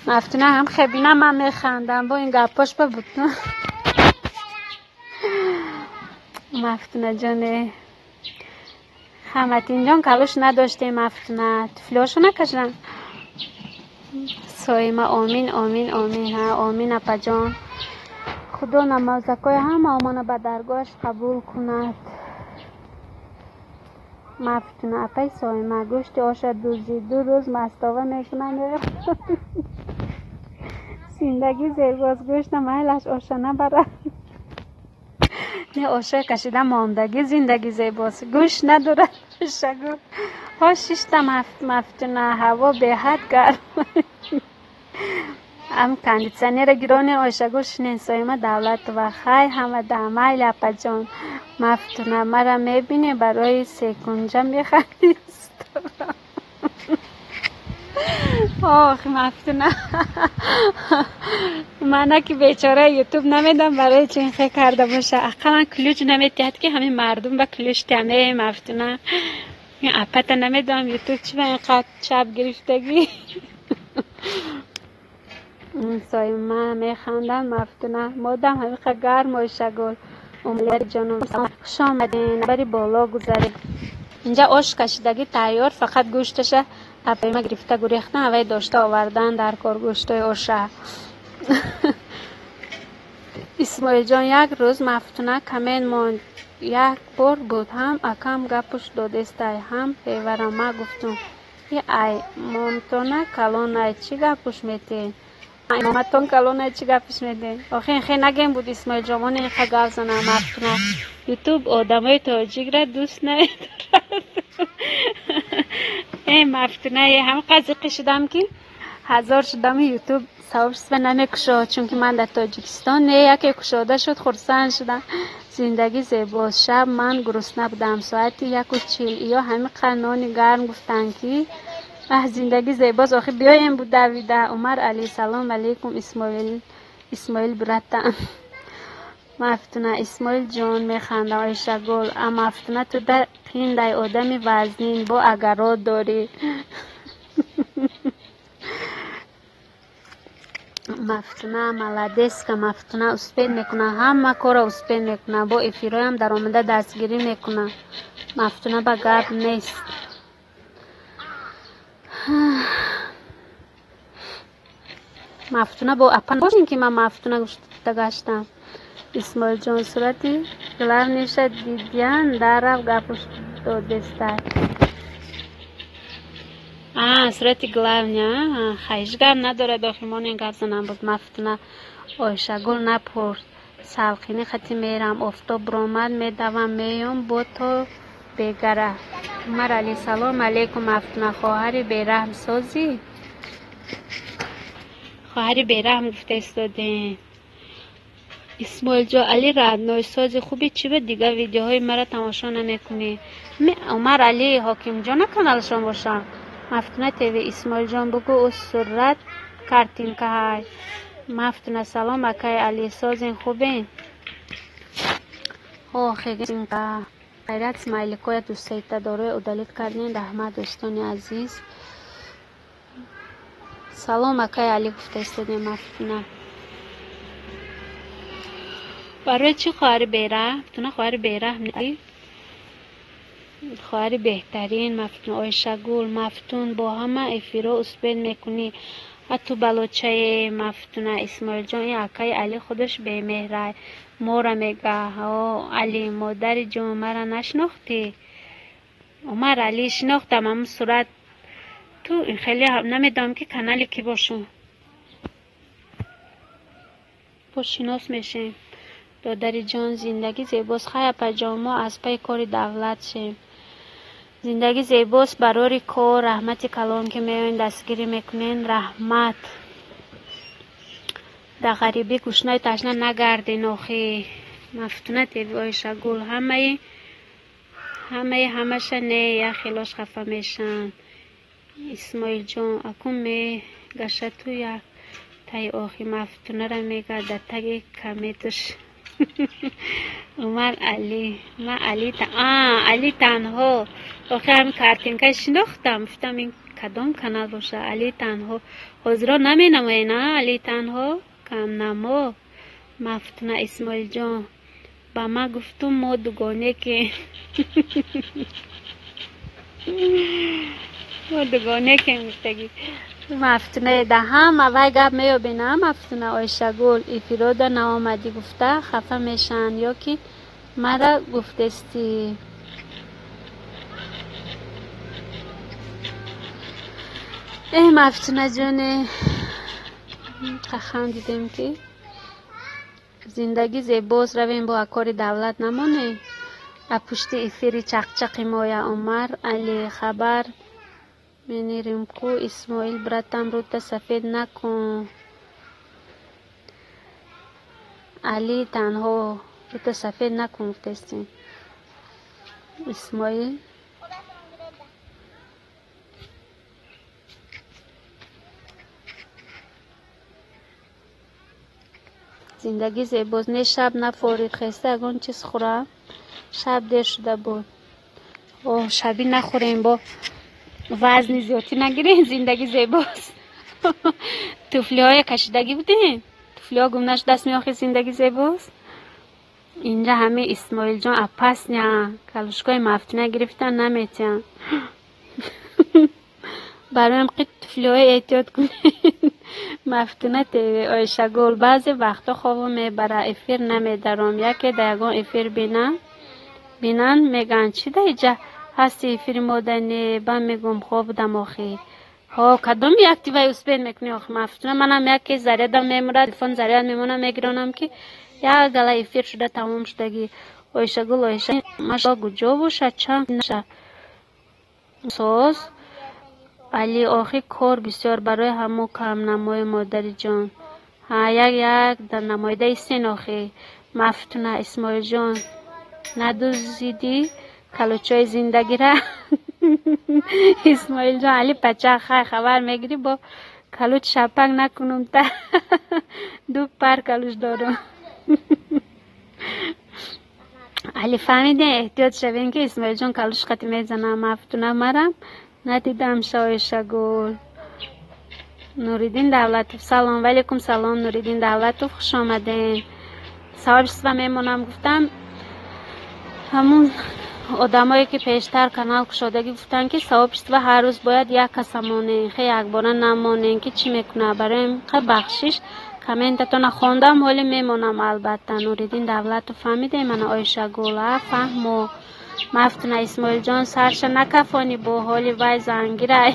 Мафтуна ҳам хебина, ман механдам бо ин гапош ба бутун. Мафтуна ҷоне, ха Матинҷон, калуш надоштем. Мафтуна, туфлиҳошо накашам. Соима, омин, омин, омин. Ҳа, омин, апаҷон. Худо намозакҳои ҳама омона ба даргоҳаш қабул кунад. Мафтуна, апаи Соима, гӯшти оша дузӣ, 2 рӯз мастова мекунам. Зиндагӣ зебост, гӯшта майлаш оша набарад. Не, ошои кашида мондагӣ зиндагӣ зебост, гӯшт надорад. Ойшагул, ҳо шиштам. Мафтуна, ҳаво беҳад гарм. Ам кондитсионера гиронен. Ойшагул, шинен. Соима Давлатова, хай ҳамада, майли апаҷон. Мафтуна, мара мебине, барои секунҷа механдӣ. Ох, Мафтуна, мана ки бечора ютуб намедам барои чи ин хел карда боша. Ақаллан ключ наметиҳад ки ҳамин мардум ба ключ тиҳам. Э Мафтуна, апата намедонам ютуб чи ба инқадр чап гирифтагӣ. Соима механдам. Мафтуна, модам ҳамиқа гарм. Ойшагул, ҷонум, хуш омадин, бари боло гузарем. Инҷа ош кашидагӣ тайёр, фақат гӯшташа апаима гирифта гурехтан, аввай дошта овардан дар кор гӯштои оша. Исмоилҷон, як рӯз Мафтуна камен монд. Як бор буд, ҳам акам гапуш додестай, ҳам певарам. Ма гуфтум: и ай момтона калонай, чӣ гапуш метиҳед? Моматон калонай, чӣ гапуш метиҳед? Охи хе нагем буд Исмоилҷон, мон инқа гап занам. Мафтуна, ютуб одамои тоҷикра дӯст намедорад. Э Мафтуна, ҳам қазиқӣ шудам ки 1000 шудам ютуб Сообщество намекушод, чунки ман дар Тоҷикистон не, яке кушода шуд, хурсанд шудам. Зиндагӣ зебост. Шаб ман гурусна будам, соати 1:40. Ё ҳамин нони гарм гуфтанд, ки аҳ, зиндагӣ зебост. Охи биёем бу давида. Умар Али, салом алейкум, Исмоил, Исмоил братан. Мафтуна, Исмоил ҷон, механдам. Оишагул, а Мафтуна, ту да қиндай одами вазнин, бо агарот дорӣ. Мафтуна молодец ка. Мафтуна успеть мекуна, ҳама корро успеть мекуна, бо эфирҳоям даромада дастгирӣ мекуна. Мафтуна ба гап нест. Мафтуна бо апа бошин, ки ман Мафтуна гуфта гаштам. Исмоилҷон, сурати главный ша дидиян, дарав гапуш додестай. А, сурати главный, ҳеҷ гап надорад. Охи монен гап занам буд. Мафтуна, Оишагул напурс. Салқини хати мерам, офтоб ромад, медавам, меём бо то бегара. Умар Али, салом алейкум, Мафтуна, хоҳари бераҳм, созӣ? Хоҳари бераҳм гуфта истодем. Исмоилҷон, Али родной, сози, хуби? Чӣ ба дигар видеоҳои маро тамошо намекунӣ? Умар Али Ҳокимҷона каналшон бошам. Мафтуна ТВ, Исмоилҷон, бугӯ, ӯ сурат картинка ҳай. Мафтуна, салом, акай Али, созин, хубен? Хайрат, смайлик оя дусета дорои удалить кардем. Раҳмат, дӯстони азиз. Салом, акай Али гуфта истодем. Мафтуна, барои чӣ хоҳари бераҳм? Мафтуна, хоҳари бераҳм, хоҳари беҳтарин. Мафтун, Оишагул, Мафтун, бо ҳама эфирҳо успеть мекунӣ, ҳатто балочае. Мафтуна, Исмоилҷон, ин акаи Али худаш бемеҳрай, мора мега. Али, модари ҷон, мара нашинохтӣ? Умар Али, шинохтам, ҳамун сурат ту хеле намедонам, ки канали кӣ бошам, бо шинос мешем. Додари ҷон, зиндагӣ зебост. Хай, апаҷон, мо аз пайи кори давлат шем. Зиндагӣ зебост, барори кор. Раҳмати калон, ки меоен, дастгирӣ мекунен, раҳмат. Дар ғарибӣ гушнаю ташна нагарден охи. Мафтуна ТВ, Оишагул, ҳамаи ҳамаша не, як хелош хафа мешаванд. Исмоилҷон, акун мегаша ту як таи охи. Мафтунара мега дар таги каметуш. Умар Али, ман Али, Али танҳо. Охи ҳами картинка шинохтам, гуфтам, ин кадом канал боша. Али танҳо ҳозиро наменамоен, а Али танҳо камнамо. Мафтуна, Исмоилҷон, ба ман гуфтум, мо дугонеки, мо дугонекем гуфтагӣ. Мафтуна, да ҳама вай гап меёбена. Мафтуна, Оишагул, эфирода наомадӣ гуфта хафа мешаванд ё ки мара гуфтестӣ? Э, Мафтуна ҷоне, хандидем, ки зиндагӣ зебост. Равем, бо акори давлат намонем, а пушти эфири чақчақи моя. Умар Али, хабар менирим ку. Исмоил братам, рута сафед накун. Али танҳо, рута сафед накун гуфтестем. Исмоил, зиндагӣ зебост. Не, шаб нафорид, хеста ягон чиз хӯрам, шаб дер шуда буд. О, шабӣ нахӯрем, бо вазни зиёдтӣ нагирем. Зиндагӣ зебост. Туфлиҳое кашидагӣ будем, туфлиҳо гум нашудаст меохи. Зиндагӣ зебост. Инҷа ҳами Исмоилҷон опасный, калушкои Мафтуна гирифтан наметиҳанд. Бароям қи туфлиҳои эҳтиёт кунед. Мафтуна ТВ, Оишагул, баъзе вақтҳо хобам мебара, эфир намедаром. Яке дар ягон эфир бинанд, мегӯянд, чӣ да иҷа ҳасти, эфири мода не. Ба мегӯм, хоб будам охи. Ҳо, кадом якти вай успеть мекунӣ охи, Мафтуна? Манам яке зарядам мемурад, телефон заряд мемонам, мегиронам, ки як гала эфир шуда тамом шудагӣ. Оишагул, Оиша, куҷо бошад, чанд соз. Али охи кор бисёр барои ҳамо камнамои модариҷон. Ҳа, як як дар намоидаи сен охи. Мафтуна Исмоилҷон, надузидӣ калучои зиндагира? Исмоилҷон, Али пача хай хабар мегирӣ бо калуч шапак накунум та ду пар калуч дорум. Али фаҳмидем, эҳтиёт шавем ки Исмоилҷон калуш қати мезанам. Мафтуна марам надидам шоишагул. Нуриддин Давлатов, салом. Валейкум салом, Нуриддин Давлатов, хуш омадем. Сообщество мемонам гуфтам, ҳамун одамое ки пештар канал кушодагӣ гуфтанд ки сообщество ҳар рӯз бояд як каса монем, хе якбора намонем ки чӣ мекунад. Барои қа бахшиш комментатона хондам, ҳоле мемонам албатта. Нуриддин Давлатов фаҳмидем мана Оишагул, а фаҳмо. Мафтуна Исмоилҷон, сарша накафонӣ бо ҳоли вай зангирай.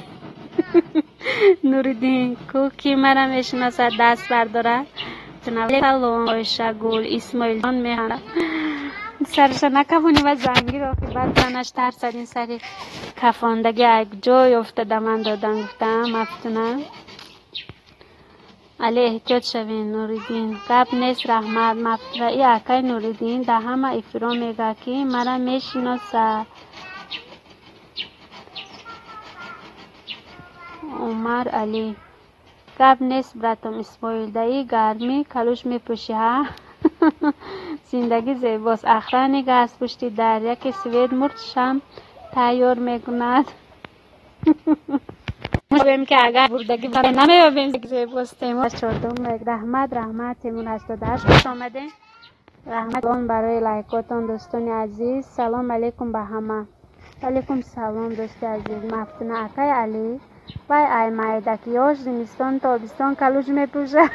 Нуриддин ку ки мара мешиносад даст бардорад. Салом Оишагул, Исмоилҷон механдад. Сарша накафонӣ ва зангир охи баъд занаш тарсад ин сари кафондаги як ҷой ёфта ман додан гуфтам. Мафтуна Али эҳтиёт шавем. Нуриддин гап нест, раҳмат. Мафтуна и акай Нуриддин дар ҳама эфиро мегӯяд ки мара мешиносад. Умар Али гап нест братом Исмоил, даи гармӣ калуш мепӯшӣ ҳа? Зиндагӣ зебост. Охранник аз пушти дар, яке свет мурд шам тайёр мекунад. Мебем ки агар бурдагӣ намеёбем зебост. Темур чордум раҳмат, раҳмат. Темур 88 хуш омадем. Раҳмат барои лайкотон дӯстони азиз. Салом алейкум ба ҳама. Алейкум салом дӯсти азиз. Мафтуна акай Али вай ай майдак ёш зимистон тобистон калуш мепӯшад.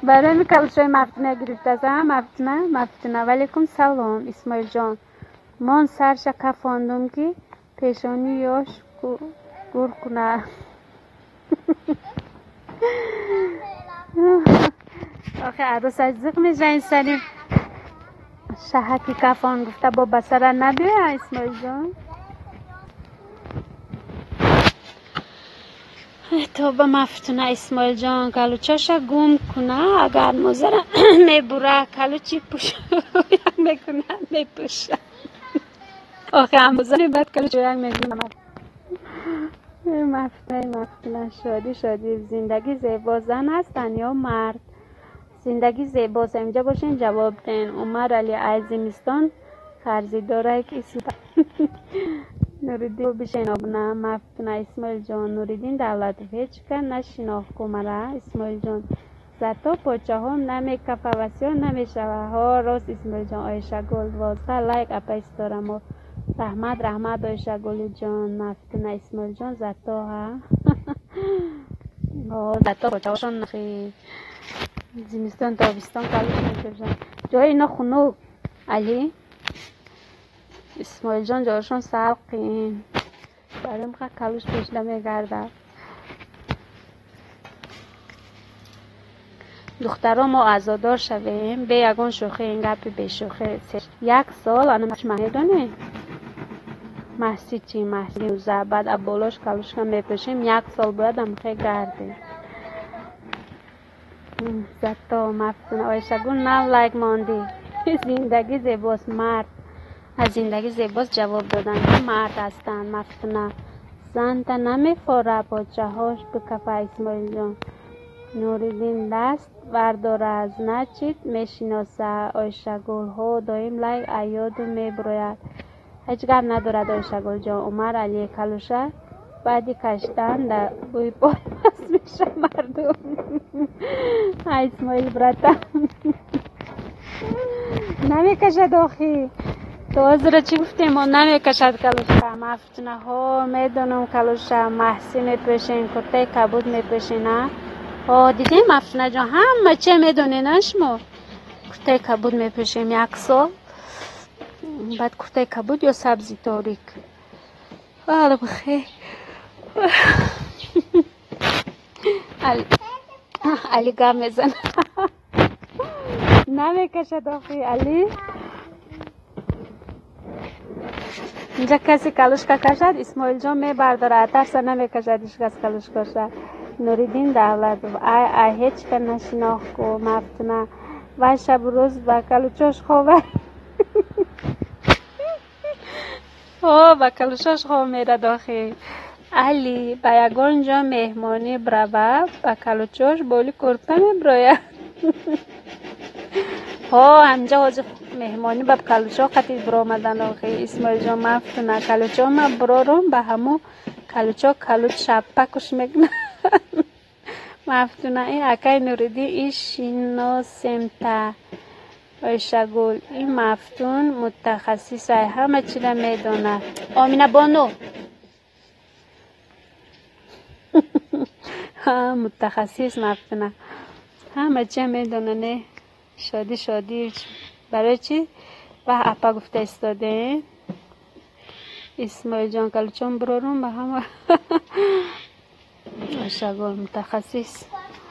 Барои ми калушҳои Мафтуна гирифтааст. Мафтуна, Мафтуна. Валейкум салом Исмоилҷон. Мон сарша кафондум ки пешонӣ ёш гур кунад. Охи арӯсаш зиқ меша ин сари шаҳаки кафон гуфта бо ба сара набиёя Исмоилҷон. Тоба Мафтуна Исмоилҷон калучаша гум куна, агар мозара мебура калучи пӯш як мекуна мепӯша. Охи амоза баъд калучо як мекуна. Мафтуна, Мафтуна шодӣ, шодӣ. Зиндагӣ зебо, зан ҳастанд ё мард? Зиндагӣ зебост. Инҷа бошен ҷавоб ден. Умар Али ай зимистон қарзидорае ки Нуриддин бишен обна. Мафтуна Исмоилҷон, Нуриддин Давлатов ҳеҷ ка нашинохт ку мара Исмоилҷон. Зато почаҳом намекафа ва сиёҳ намешава. Ҳо рост Исмоилҷон. Оишагул 12 лайк апа исторамо. Раҳмат, раҳмат Оишагулиҷон. Мафтуна Исмоилҷон зато ҳа. Ҳо зато почаҳошон зимистон тобистон калуш мепӯшанд. Ҷои ино хунук Али Исмоилҷон ҷояшон салқин. Барои ха калуш пӯшида мегардад. Духтаро мо азодор шавем, бе ягон шӯхӣ, ин гапи бешӯхӣ. Як сол ана медонед? Маҳси чӣ? Маҳси нуза. Баъд аболош калушка мепӯшем, як сол бояд амхе гардем. Зато Мафтуна Оишагул нав лайк мондӣ. Зиндагӣ зебост, мард. Аз зиндагӣ зебост ҷавоб доданд ки мард ҳастанд. Мафтуна занта намефора почаҳош бикафа Исмоилҷон. Нуриддин даст бардорад, значит мешиноса. Оишагул ҳо доим лайк аёду мебурояд. Ҳеҷ гап надорад Оишагулҷон. Умар Али калуша баъди каштан дар бӯи пой паст меша мардум. Ай Исмоил братам намекашад охи. То ҳозира чӣ гуфтем? Мо намекашад калуша. Мафтуна ҳо медонам калуша маҳсӣ мепӯшен, куртаи кабуд мепӯшен. А ҳо дидем Мафтунаҷон, ҳама че медонед а шумо? Куртаи кабуд мепӯшем як сол, баъд куртаи кабуд ё сабзи торик. Ала бихер. Али гап мезанад. Намекашад охи Али. Инҷа касе калушка кашад, Исмоилҷон мебардорад, тарса намекашад ҳеҷ кас калушкаша. Нуриддин Давлатов, ай ай, ҳеҷ ка нашинохт ку Мафтуна. Вай шабу рӯз ба калучош хова. О, ба калучош хов мерад охи. Али ба ягон ҷо меҳмонӣ брава, ба калучош боли курта меброяд. Ҳо, ҳаминҷа ҳозир меҳмонӣ ба калучо қатӣ биромадан охи. Исмоилҷон, Мафтуна, калучо ма бирорум, ба ҳаму калучо калуч шаппакуш мекунад. Мафтуна, ин акай Нуриддин и шиносемта. Оишагул, ин Мафтун мутахассисай, ҳама чиро медонад. Омина бону. Ҳа, мутахассис Мафтуна. Ҳама чиро медона, не? Шодӣ шодӣ. Барои чӣ? Ваҳ, апа гуфта истодем. Исмоилҷон, калучон бирорум ба ҳама. Оишагул мутахассис.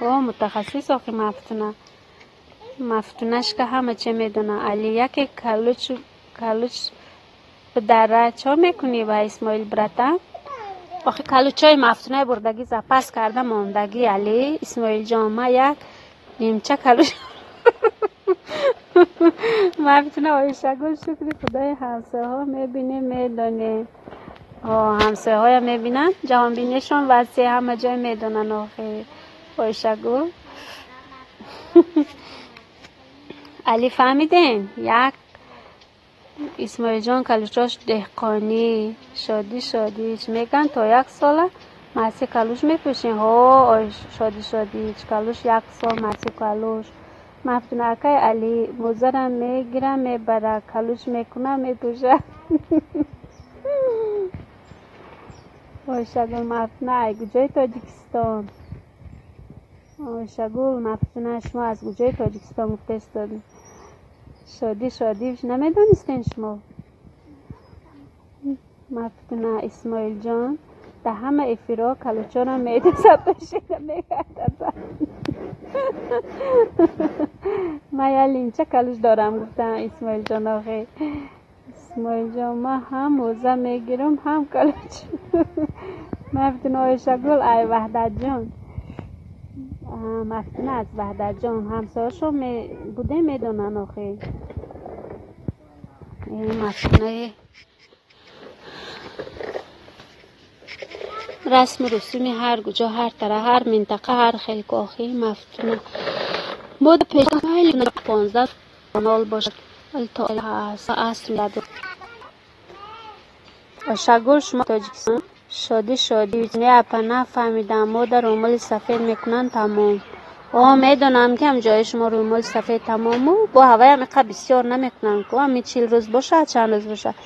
О, мутахассис охи Мафтуна. Мафтунашка ҳама чи медона. Али яке калуч калуч бидара чо мекунӣ ба Исмоил брата? Охи калучои Мафтунаи бурдагӣ запас карда мондагӣ, Али Исмоилҷон, ма як нимча калуч. Мафтуна, Оишагул, шукри худои ҳамсояҳо мебинем, медонем. О, ҳамсояҳоя мебинанд, ҷаҳонбинишон васеъ, ҳама ҷой медонанд охи. Оишагул. Али фаҳмидем? Як Исмоилҷон калучош деҳқонӣ, шодӣ шодӣ мегӯянд, то як сола маси калуш мепӯшем. Ҳо, шодӣ шодӣ, калуш як сол маси калуш. Мафтуна, акай Али мӯзара мегира, мебара, калуш мекуна, мепӯша. Оишагул, Мафтуна, ай куҷои Тоҷикистон? Оишагул, Мафтуна, шумо аз куҷои Тоҷикистон гуфта истодед? Шодӣ шодӣ намедонистен шумо? Мафтуна, Исмоилҷон дар ҳама эфирҳо калучоро медозад, пешина мегардад. Ман як линча калуш дорам, гуфтам Исмоилҷон охи. Исмоилҷон, ман ҳам мӯза мегирам, ҳам калуч. Мафтуна, Оишагул, ай Ваҳдатҷон. Мафтуна аз Ваҳдатҷон, ҳамсояшон будем, медонанд охи. Мафтунаи расму русуми ҳар куҷо, ҳар тараф, ҳар минтақа, ҳар хел ку охи Мафтуна. Буд пеш 15 нол бошад. То аср. Оишагул, шумо Тоҷикистон? Шодӣ шодӣ, не апа, нафаҳмидам. Модар рӯмоли сафед мекунанд, тамом. О, медонам ки ҳам ҷои шумо рӯмоли сафед тамому бо ҳаваям иқа бисёр намекунанд ку, ҳами 40 рӯз бошад, чанд рӯз бошад.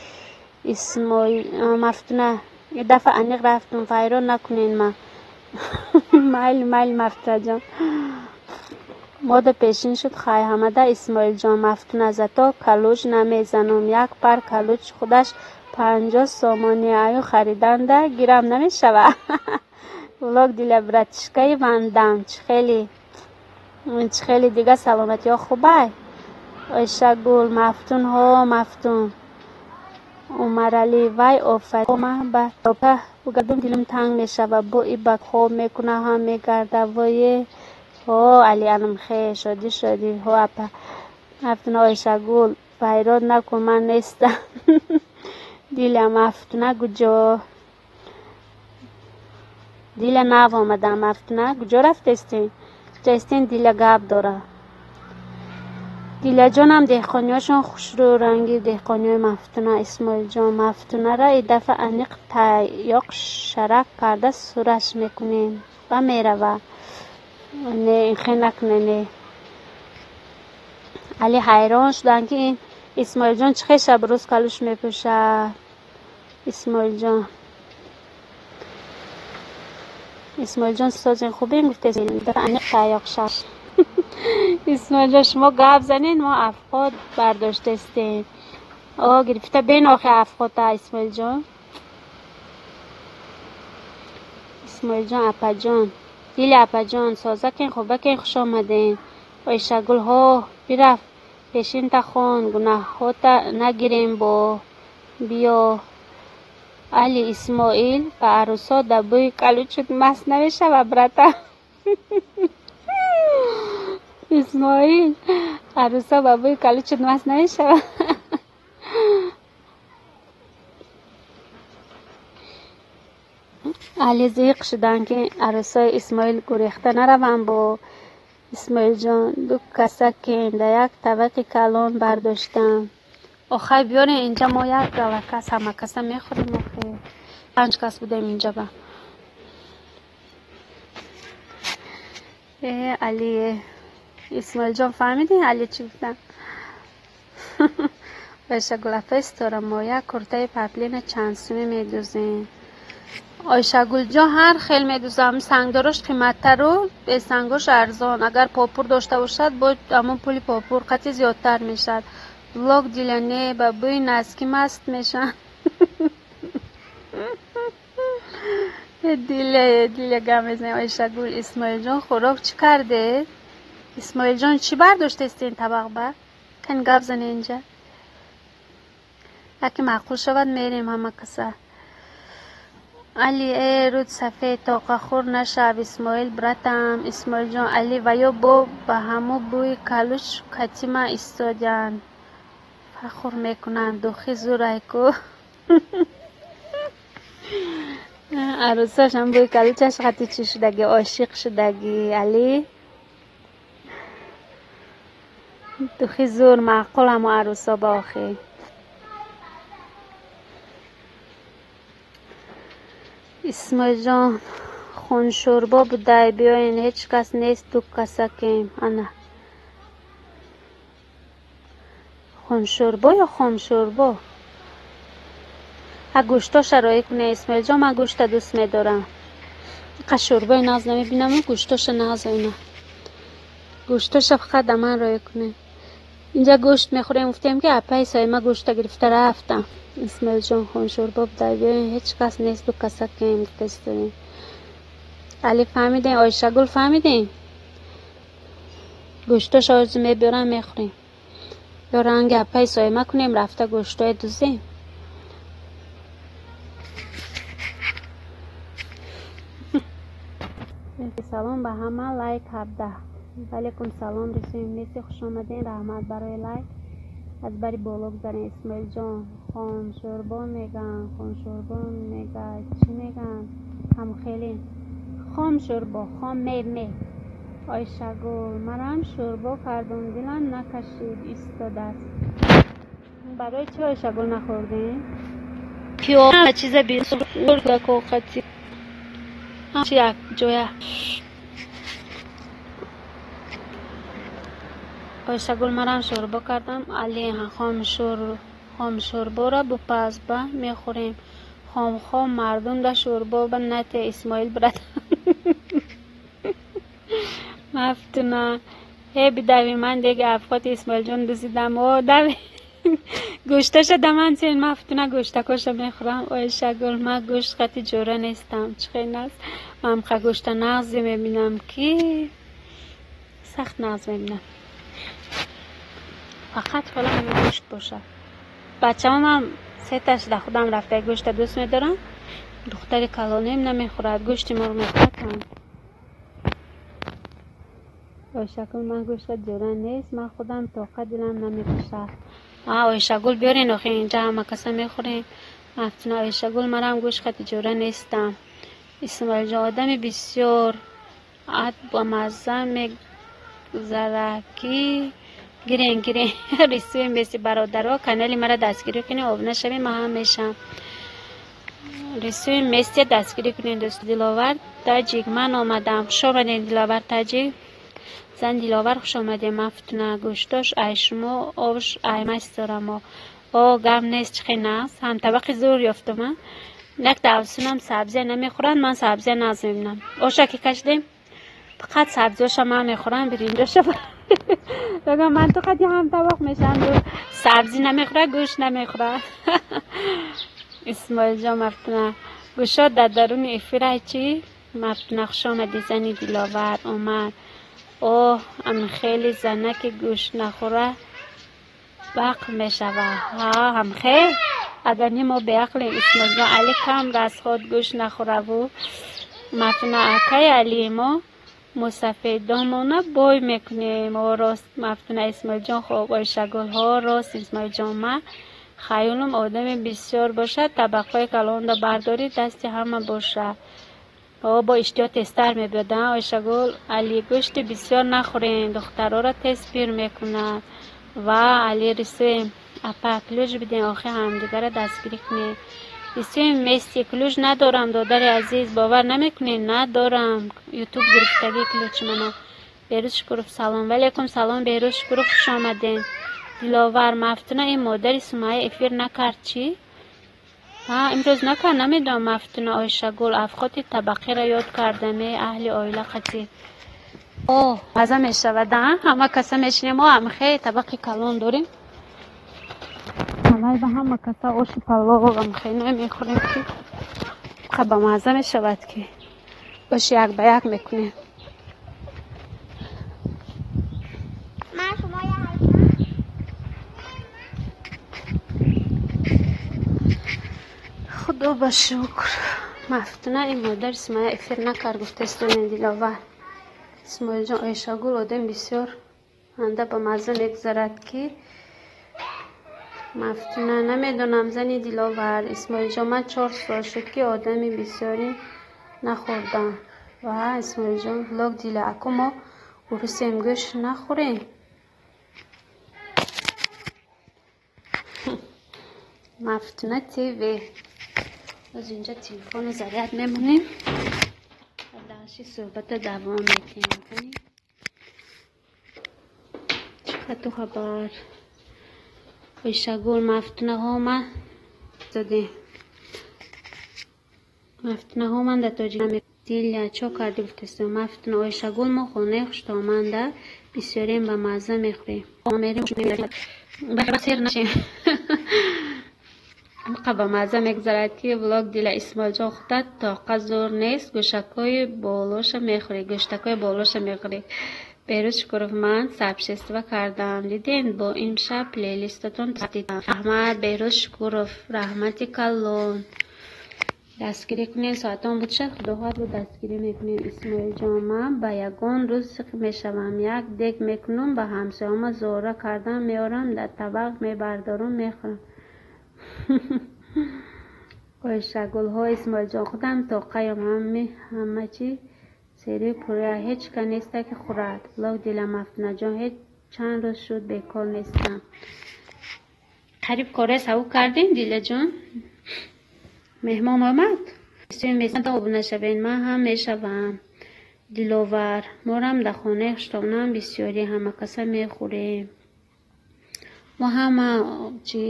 Исмоил, Мафтуна, ин дафъа аниқ рафтум, файрон накунен ма. Майли, майли, Мафтунаҷон. Мода пешин шуд хай ҳамада. Исмоилҷон, Мафтуна, зато калуч намезанам. Як пар калуч худаш 50 сомонӣ, аю хариданда гирам намешавад. Влог диля братишкаи вандам, чӣ хеле чӣ хеле дига, саломатиҳо хубай? Оишагул, Мафтун, ҳо Мафтун. Умаралӣ, вай офарин, ман ба гардум дилам танг мешавад, бо и ба хоб мекуна, ҳам мегарда, вое. Ҳо, Али анамхе, шодӣ шодӣ, ҳо апа. Мафтуна, Оишагул, файрод накун, ман нестам. Диля, Мафтуна куҷо? Диля нав омадам, Мафтуна, куҷо рафтестен? Куҷоистен? Диля гап дора. Диляҷонам деҳқониҳошон хушрӯ, ранги деҳқониҳои Мафтуна. Исмоилҷон, Мафтунара ин дафъа аниқ тайёқ шарак карда сураш мекунем ва мерава. Не, инхел накуне, не. Али ҳайрон шуданд ки ин Исмоилҷон чӣ хел шабу рӯз калуш мепӯшад. Исмоилҷон, Исмоилҷон, созин хубем гуфте, аниқ тайёқ шар. Исмоилҷон, шумо гап занед, мо афқот бардоштаистем. О, гирифта бен охи афқота, Исмоилҷон. Исмоилҷон, апаҷон, дили апаҷон, созакен, хубакен, хуш омаден. Оишагул, ҳо бирафт пешинта хон, гунаҳҳота нагирем, бо биё. Али Исмоил ба арӯсо дар бӯи калучуд маст намешава, брата. Исмоил арӯсо ба бӯи калучуд маст намешава. Али зиқ шуданд, ки арӯсои Исмоил гурехта нараванд бо Исмоилҷон. Ду каса кем дар як табақи калон бардоштам. Охай биёрем инҷа, мо як гала кас ҳама каса мехӯрем. Охе 5 кас будем инҷа ба. Али Исмоилҷон фаҳмидӣ Али чӣ гуфтам? Ойшагул апаи Ситора, мо як куртаи паплина чанд сумӣ медӯзем? Ойшагулҷон ҳар хел медӯзам. Сангдорош қиматтару бесангош арзон. Агар попур дошта бошад, бо ҳамон пули попур қатъи зиёдтар мешавад. Блог диля не, ба бӯи назки маст мешаванд. Диля, диля гап мезанем. Ойшагул, Исмоилҷон хӯрок чӣ кардед? Исмоилҷон чӣ бардоштаст ин табақ ба? Кани гап зане инҷа. Яке маъқул шавад мерем ҳама каса. Али руд сафед тоқахӯр нашав Исмоил братам. Исмоилҷон Али ва ё бо ба ҳамо бӯи калуч катима истодянд. Фахр мекунанд. Духи зӯрай ку. Арӯсашам бӯи калучаш қати чӣ шудагӣ? Ошиқ шудагӣ. Али духи зӯр маъқул ҳамо арӯсо ба охир. Исмоилҷон хуншӯрбо будай, биёен ҳеҷ кас нест, ду касакем. Ана хуншӯрбо ё хомшӯрбо? А гӯштоша роӣ куне Исмоилҷон, ман гӯшта дӯст медорам. Қа шӯрбои нағз намебинаму гӯштоша нағз ина. Гӯштоша фақат да ман роӣ куне. Инҷа гӯшт мехӯрем, гуфтем ки апаи Соима гӯшта гирифта рафтам. Исмоилҷон хуншӯрбо будай, биёен ҳеҷ кас нест, ду касакем гуфтаистодем. Али фаҳмидем, Ойшагул фаҳмидем? Гӯштоша ҳозир мебиёрам мехӯрем. Ё ранги апаи Соима кунем, рафта гӯштое дузем. Салом ба ҳама, лайк 17. Валейкум салом, рисуем меси, хуш омадем, раҳмат барои лайк. Аз бари боло гузарем. Исмоилҷон хоншӯрбо мегӯянд, хоншӯрбо мега, чӣ мегӯянд? Ҳам хеле хом шӯрбо, хом ме. Ойшагул, манам шӯрбо кардум, дилам накашид истодааст. Барои чӣ Ойшагул нахӯрдем? Пиёла чиза бисурдако қати. Чи як ҷоя. Ойшагул манам шӯрбо кардам. Али хомшӯрборо бупаз ба мехӯрем. Хом-хом мардум да шӯрбо ба нате Исмоил брат. Мафтуна. Ҳе бидави ман деги афқоти Исмоилҷон дузидам. О дави. Гӯшташа да ман сен мафтуна гӯштакоша мехӯрам. Ойшагул ман гӯшт қати ҷӯра нестам. Чӣ хел аст? Ман қа гӯшта нағзе мебинам ки сахт нағз мебинам. Фақат ҳола ҳамин гӯшт бошад. Бачаам сеташ да худам рафта гӯшта дӯст медорам. Духтари калонем намехӯрад, гӯшти моро мехӯрад. Ойшагул ман гӯшта ҷӯра нест, ман худам тоқа дилам намекашад. Ойшагул биёрен охи инҷа ҳама каса мехӯрем. Мафтуна Ойшагул манам гӯшт қати ҷӯра нестам. Исмоилҷон одами бисёр ад ба мазза мегузарад ки гирен гирен рисуем беси бародаро канали мара дастгирӣ кунед, обуна шавед, ман ҳам мешам. Рисуем месте дастгирӣ кунед дӯст. Диловар Таҷик ман омадам. Хуш омадед Диловар Таҷик. Зан Диловар хуш омадед. Мафтуна гӯштош ай шумо ош ай масторамо. О гап нест, чӣ хел нағз. Ҳам табақи зур ёфтум. Якта афсунам сабзия намехӯранд, ман сабзия нағз мебинам. Оша ки кашидем, фақат сабзиёша ман мехӯрам, биринҷоша бигам ман ту қади ҳам табақ мешам. Сабзӣ намехӯрад, гӯшт намехӯрад. Исмоилҷон мафтуна гӯшот дар даруни эфирай чӣ? Мафтуна хуш омадӣ зани Диловар омад. Оҳ, ам хеле занаки гӯшт нахӯра бақ мешавад. Ҳа, ҳам хел. Агар не мо беақлем. Исмоилҷон, Али кам расход гӯшт нахӯраву. Мафтуна, акай Али, мо мусафедомона бой мекунем. О, рост, Мафтуна. Исмоилҷон, хоб. Ойшагулҳо, рост. Исмоилҷон, ма хаёлам одами бисёр бошад, табақҳои калонро бардорӣ, дасти ҳама бошад. О, бо иштиҳо тезтар мебиёд. Ойшагул, Али, гӯшти бисёр нахӯрем, духтарора тез пир мекунад. Ва Али рисуем, апа, ключ бидем, охи ҳамдигарро дастгирӣ кунем. Рисуем вместе. Ключ надорам, додари азиз, бовар намекунед, надорам. Ютуб гирифтагӣ ключи мана. Берӯз Шукуров, салом. Валейкум салом, Берӯз Шукуров, хуш омадем. Диловар, Мафтуна, ин модари Сумайя эфир накард чӣ? Имрӯз накард, намедонам. Мафтуна, Ойшагул, авқоти табақиро ёд кардаме, аҳли оила қатӣ. О, маза мешавад, ҳама каса мешинем, мо амхе табақи калон дорем. Аввал ба ҳама каса оши палов амхеное мехӯрем, ки ба маза мешавад, ки оши як ба як мекунем. Худо ба шукр. Мафтуна, ин модари Сумайя эфир накард, гуфтаистонем. Диловар, Исмоилҷон, Оишагул, одам бисёр анда ба мазза мегузарад ки. Мафтуна, намедонам, зани Диловар. Исмоилҷон, ман 4 сол шуд, ки одами бисёрӣ нахӯрдам. Ва Исмоилҷон, влог дила, аку мо урусем, гӯшт нахӯрем. Мафтуна ТВ. Боз инҷа телефону заряд мемонем, даши суҳбата давом метиҳем. Чӣ хату хабар, Ойшагул? Мафтунаҳо, ман задем. Мафтунаҳо, ман дар тоҷик. Диля, чо кардӣ, гуфтастам. Мафтуна, Ойшагул, мо хонаи хуштоманда бисёрем, ба мазза мехӯрем. Сер нашем, ба мазза мегузарад ки. Влог дила, Исмоилҷон, худат тоқа зӯр нест, гӯшакҳои болоша мехӯрӣ, гӯштакҳои болоша мехӯрӣ. Берӯз Шукуров, ман сообщество кардам, диден, бо имшаб плейлистатон дидам. Раҳмат, Берӯз Шукуров, раҳмати калон. Дастгирӣ кунед, соатон буд шад, худо хоҳад, бо дастгирӣ мекунем. Исмоилҷон, ман ба ягон рӯз сиқ мешавам, як дег мекунам, ба ҳамсояма зора кардан меорам, дар табақ мебардорам, мехӯрам. Ойшагулҳо, Исмоилҷон, худам тоқаём, ҳама чи серӣ пуря, ҳеҷ ка неста ки хӯрад. Влог дила, Мафтунаҷон, ҳеҷ чанд рӯз шуд бекор нестам. Қариб кораи сабук кардем, Дилаҷон. Меҳмон омад? Обуна шавед, ман ҳам мешавам. Диловар, морам дар хонаи хуштомонам бисёрӣ, ҳама каса мехӯрем. Мо ҳама чи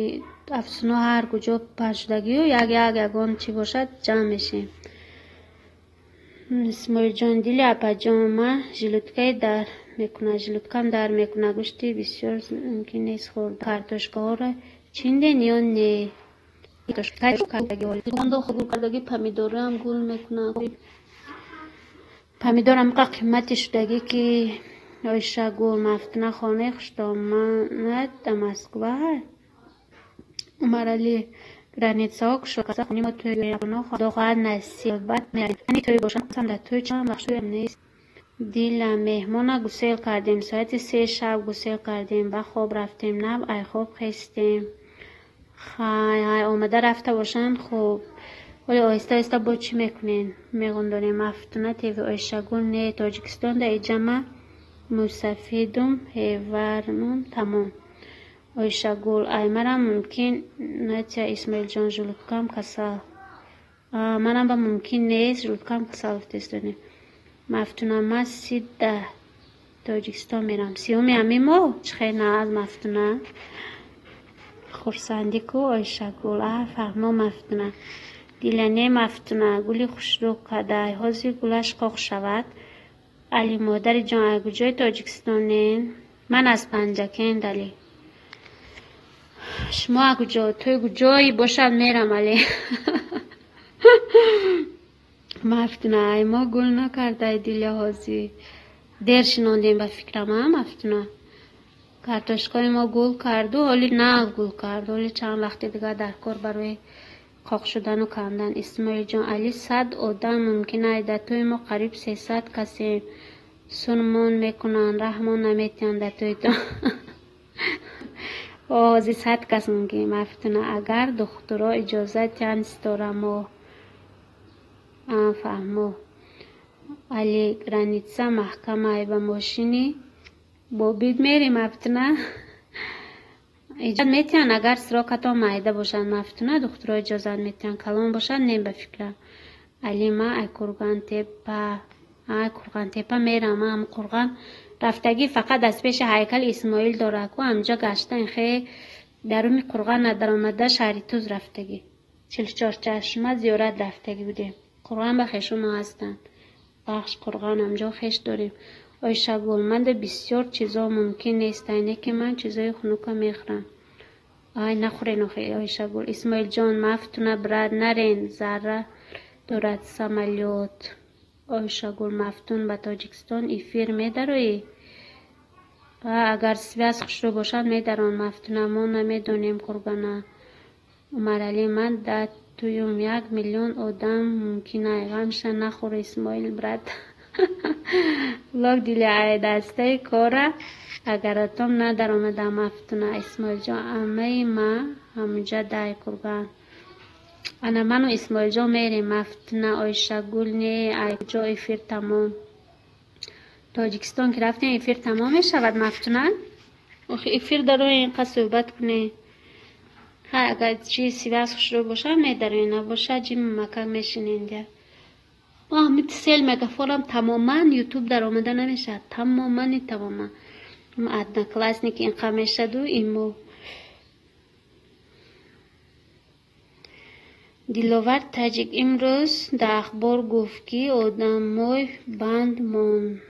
афсуно ҳар куҷо паҳншудагию, як як ягон чӣ бошад, ҷамъ мешем. Исмоилҷон, дили апаҷон, ман желудкаи дар мекунад, желудкам дар мекунад, гӯшти бисёр мумкин нест хӯрд. Картошкаҳоро чинден ё не? Помидорам гул мекунад. Помидорам қа қимати шудагӣ ки. Ойшагул, Мафтуна, хонаи хуштоманат дар Москва? Умарали, границаҳо кушода, мо тӯй худо хоҳад насиб тӯй бошам, дар тӯй чанд вақт шуд нест. Дила, меҳмона гусел кардем, соати 3 шаб гусел кардем, ба хоб рафтем, нав ай хоб хестем. Хай, ҳай омада рафта бошанд, хуб. Оли оҳиста оҳиста бо чӣ мекунем? Меғондонем. Мафтуна ТВ, Ойшагул, не, Тоҷикистон да иҷама мусафидум ҳеварнум тамом. Ойшагул, ай марам мумкин натя. Исмоилҷон, желудкам касал. Манам ба мумкин нест, желудкам касал, гуфтаистонем. Мафтуна, ман сида Тоҷикистон мерам. 30-уми ҳамин моҳ? Чӣ хел нағз, Мафтуна. Хурсандӣ ку, Ойшагул. А, фаҳмо, Мафтуна. Дила, не, Мафтуна, гули хушрӯ кадай, ҳозир гулаш қоқ шавад. Али, модари ҷон, ай куҷои Тоҷикистонен? Ман аз Панҷакент, Али. Шумо аз куҷо? Тӯй куҷое бошад, мерам, Али. Мафтуна, ай мо гул накардай, Диля, ҳозир. Дер шинондем ба фикрам, а, Мафтуна? Картошкаи мо гул карду, ҳоли нав гул кард. Ҳоли чанд вақти дигар дар кор барои қоқ шудану кандан. Исмоилҷон, Али, 100 одам мумкин ай, дар тӯи мо қариб 300 касем. Сурмон мекунанд, раҳмон наметиҳанд дар тӯйтон. Ҳозир 100 кас мумкин, Мафтуна. Агар духтуро иҷозат диҳанд, Ситорамо. Фаҳмо. Али, граница маҳкамай, ба мошини бобид мерем, Мафтуна. Иҷозат метиҳанд, агар срокатон майда бошад, Мафтуна, духтуро иҷозат метиҳанд. Калон бошад, не, ба фикрам. Али, ма ай Кургантепа, ай Кургантепа мерам. Ма ҳам Қурған рафтагӣ, фақат аз пеши ҳайкали Исмоил дора ку, ҳамҷо гашта, хе даруни Қурған надаромада, шаҳри Туз рафтагӣ. 44 чашма зиёрат рафтагӣ будем. Қурған ба хешумо ҳастанд. Бахш Қурған ҳамҷо хеш дорем. Ойшагул, манда бисёр чизо мумкин нест, айне ки ман чизои хунука мехӯрам. Ай, нахӯрен охи, Ойшагул. Исмоилҷон, Мафтуна, брат, нарен, зарра дорад самолёт. Ойшагул, Мафтун, ба Тоҷикистон эфир медароӣ? Агар связь хушрӯ бошад, медарон, Мафтуна. Мо намедонем Қурғана. Умаралӣ, ман дар туюм 1 миллион одам мумкинай. Ғамша нахӯр, Исмоил, брат. Лок дили ай дастаи кора агаратом надаромада, Мафтуна. Исмоилҷон, амаи ма ҳамҷа дай Қурған. Ана ману Исмоилҷон мерем, Мафтуна. Ойшагул, не, ай куҷо эфир тамом? Тоҷикистон ки рафтем, эфир тамом мешавад, Мафтуна? Охи, эфир дарои инқадр суҳбат кунем. Ҳа, агар чи связь хушрӯ бошад, медароем, набошад, ҷими макак мешинем дия. Ҳамин сел мегафонам тамоман Ютуб даромада намешавад. Тамомани тамоман. Одноклассники инқа мешаду имо. Диловар Таҷик, имрӯз дар ахбор гуфт, ки одамой банд монд.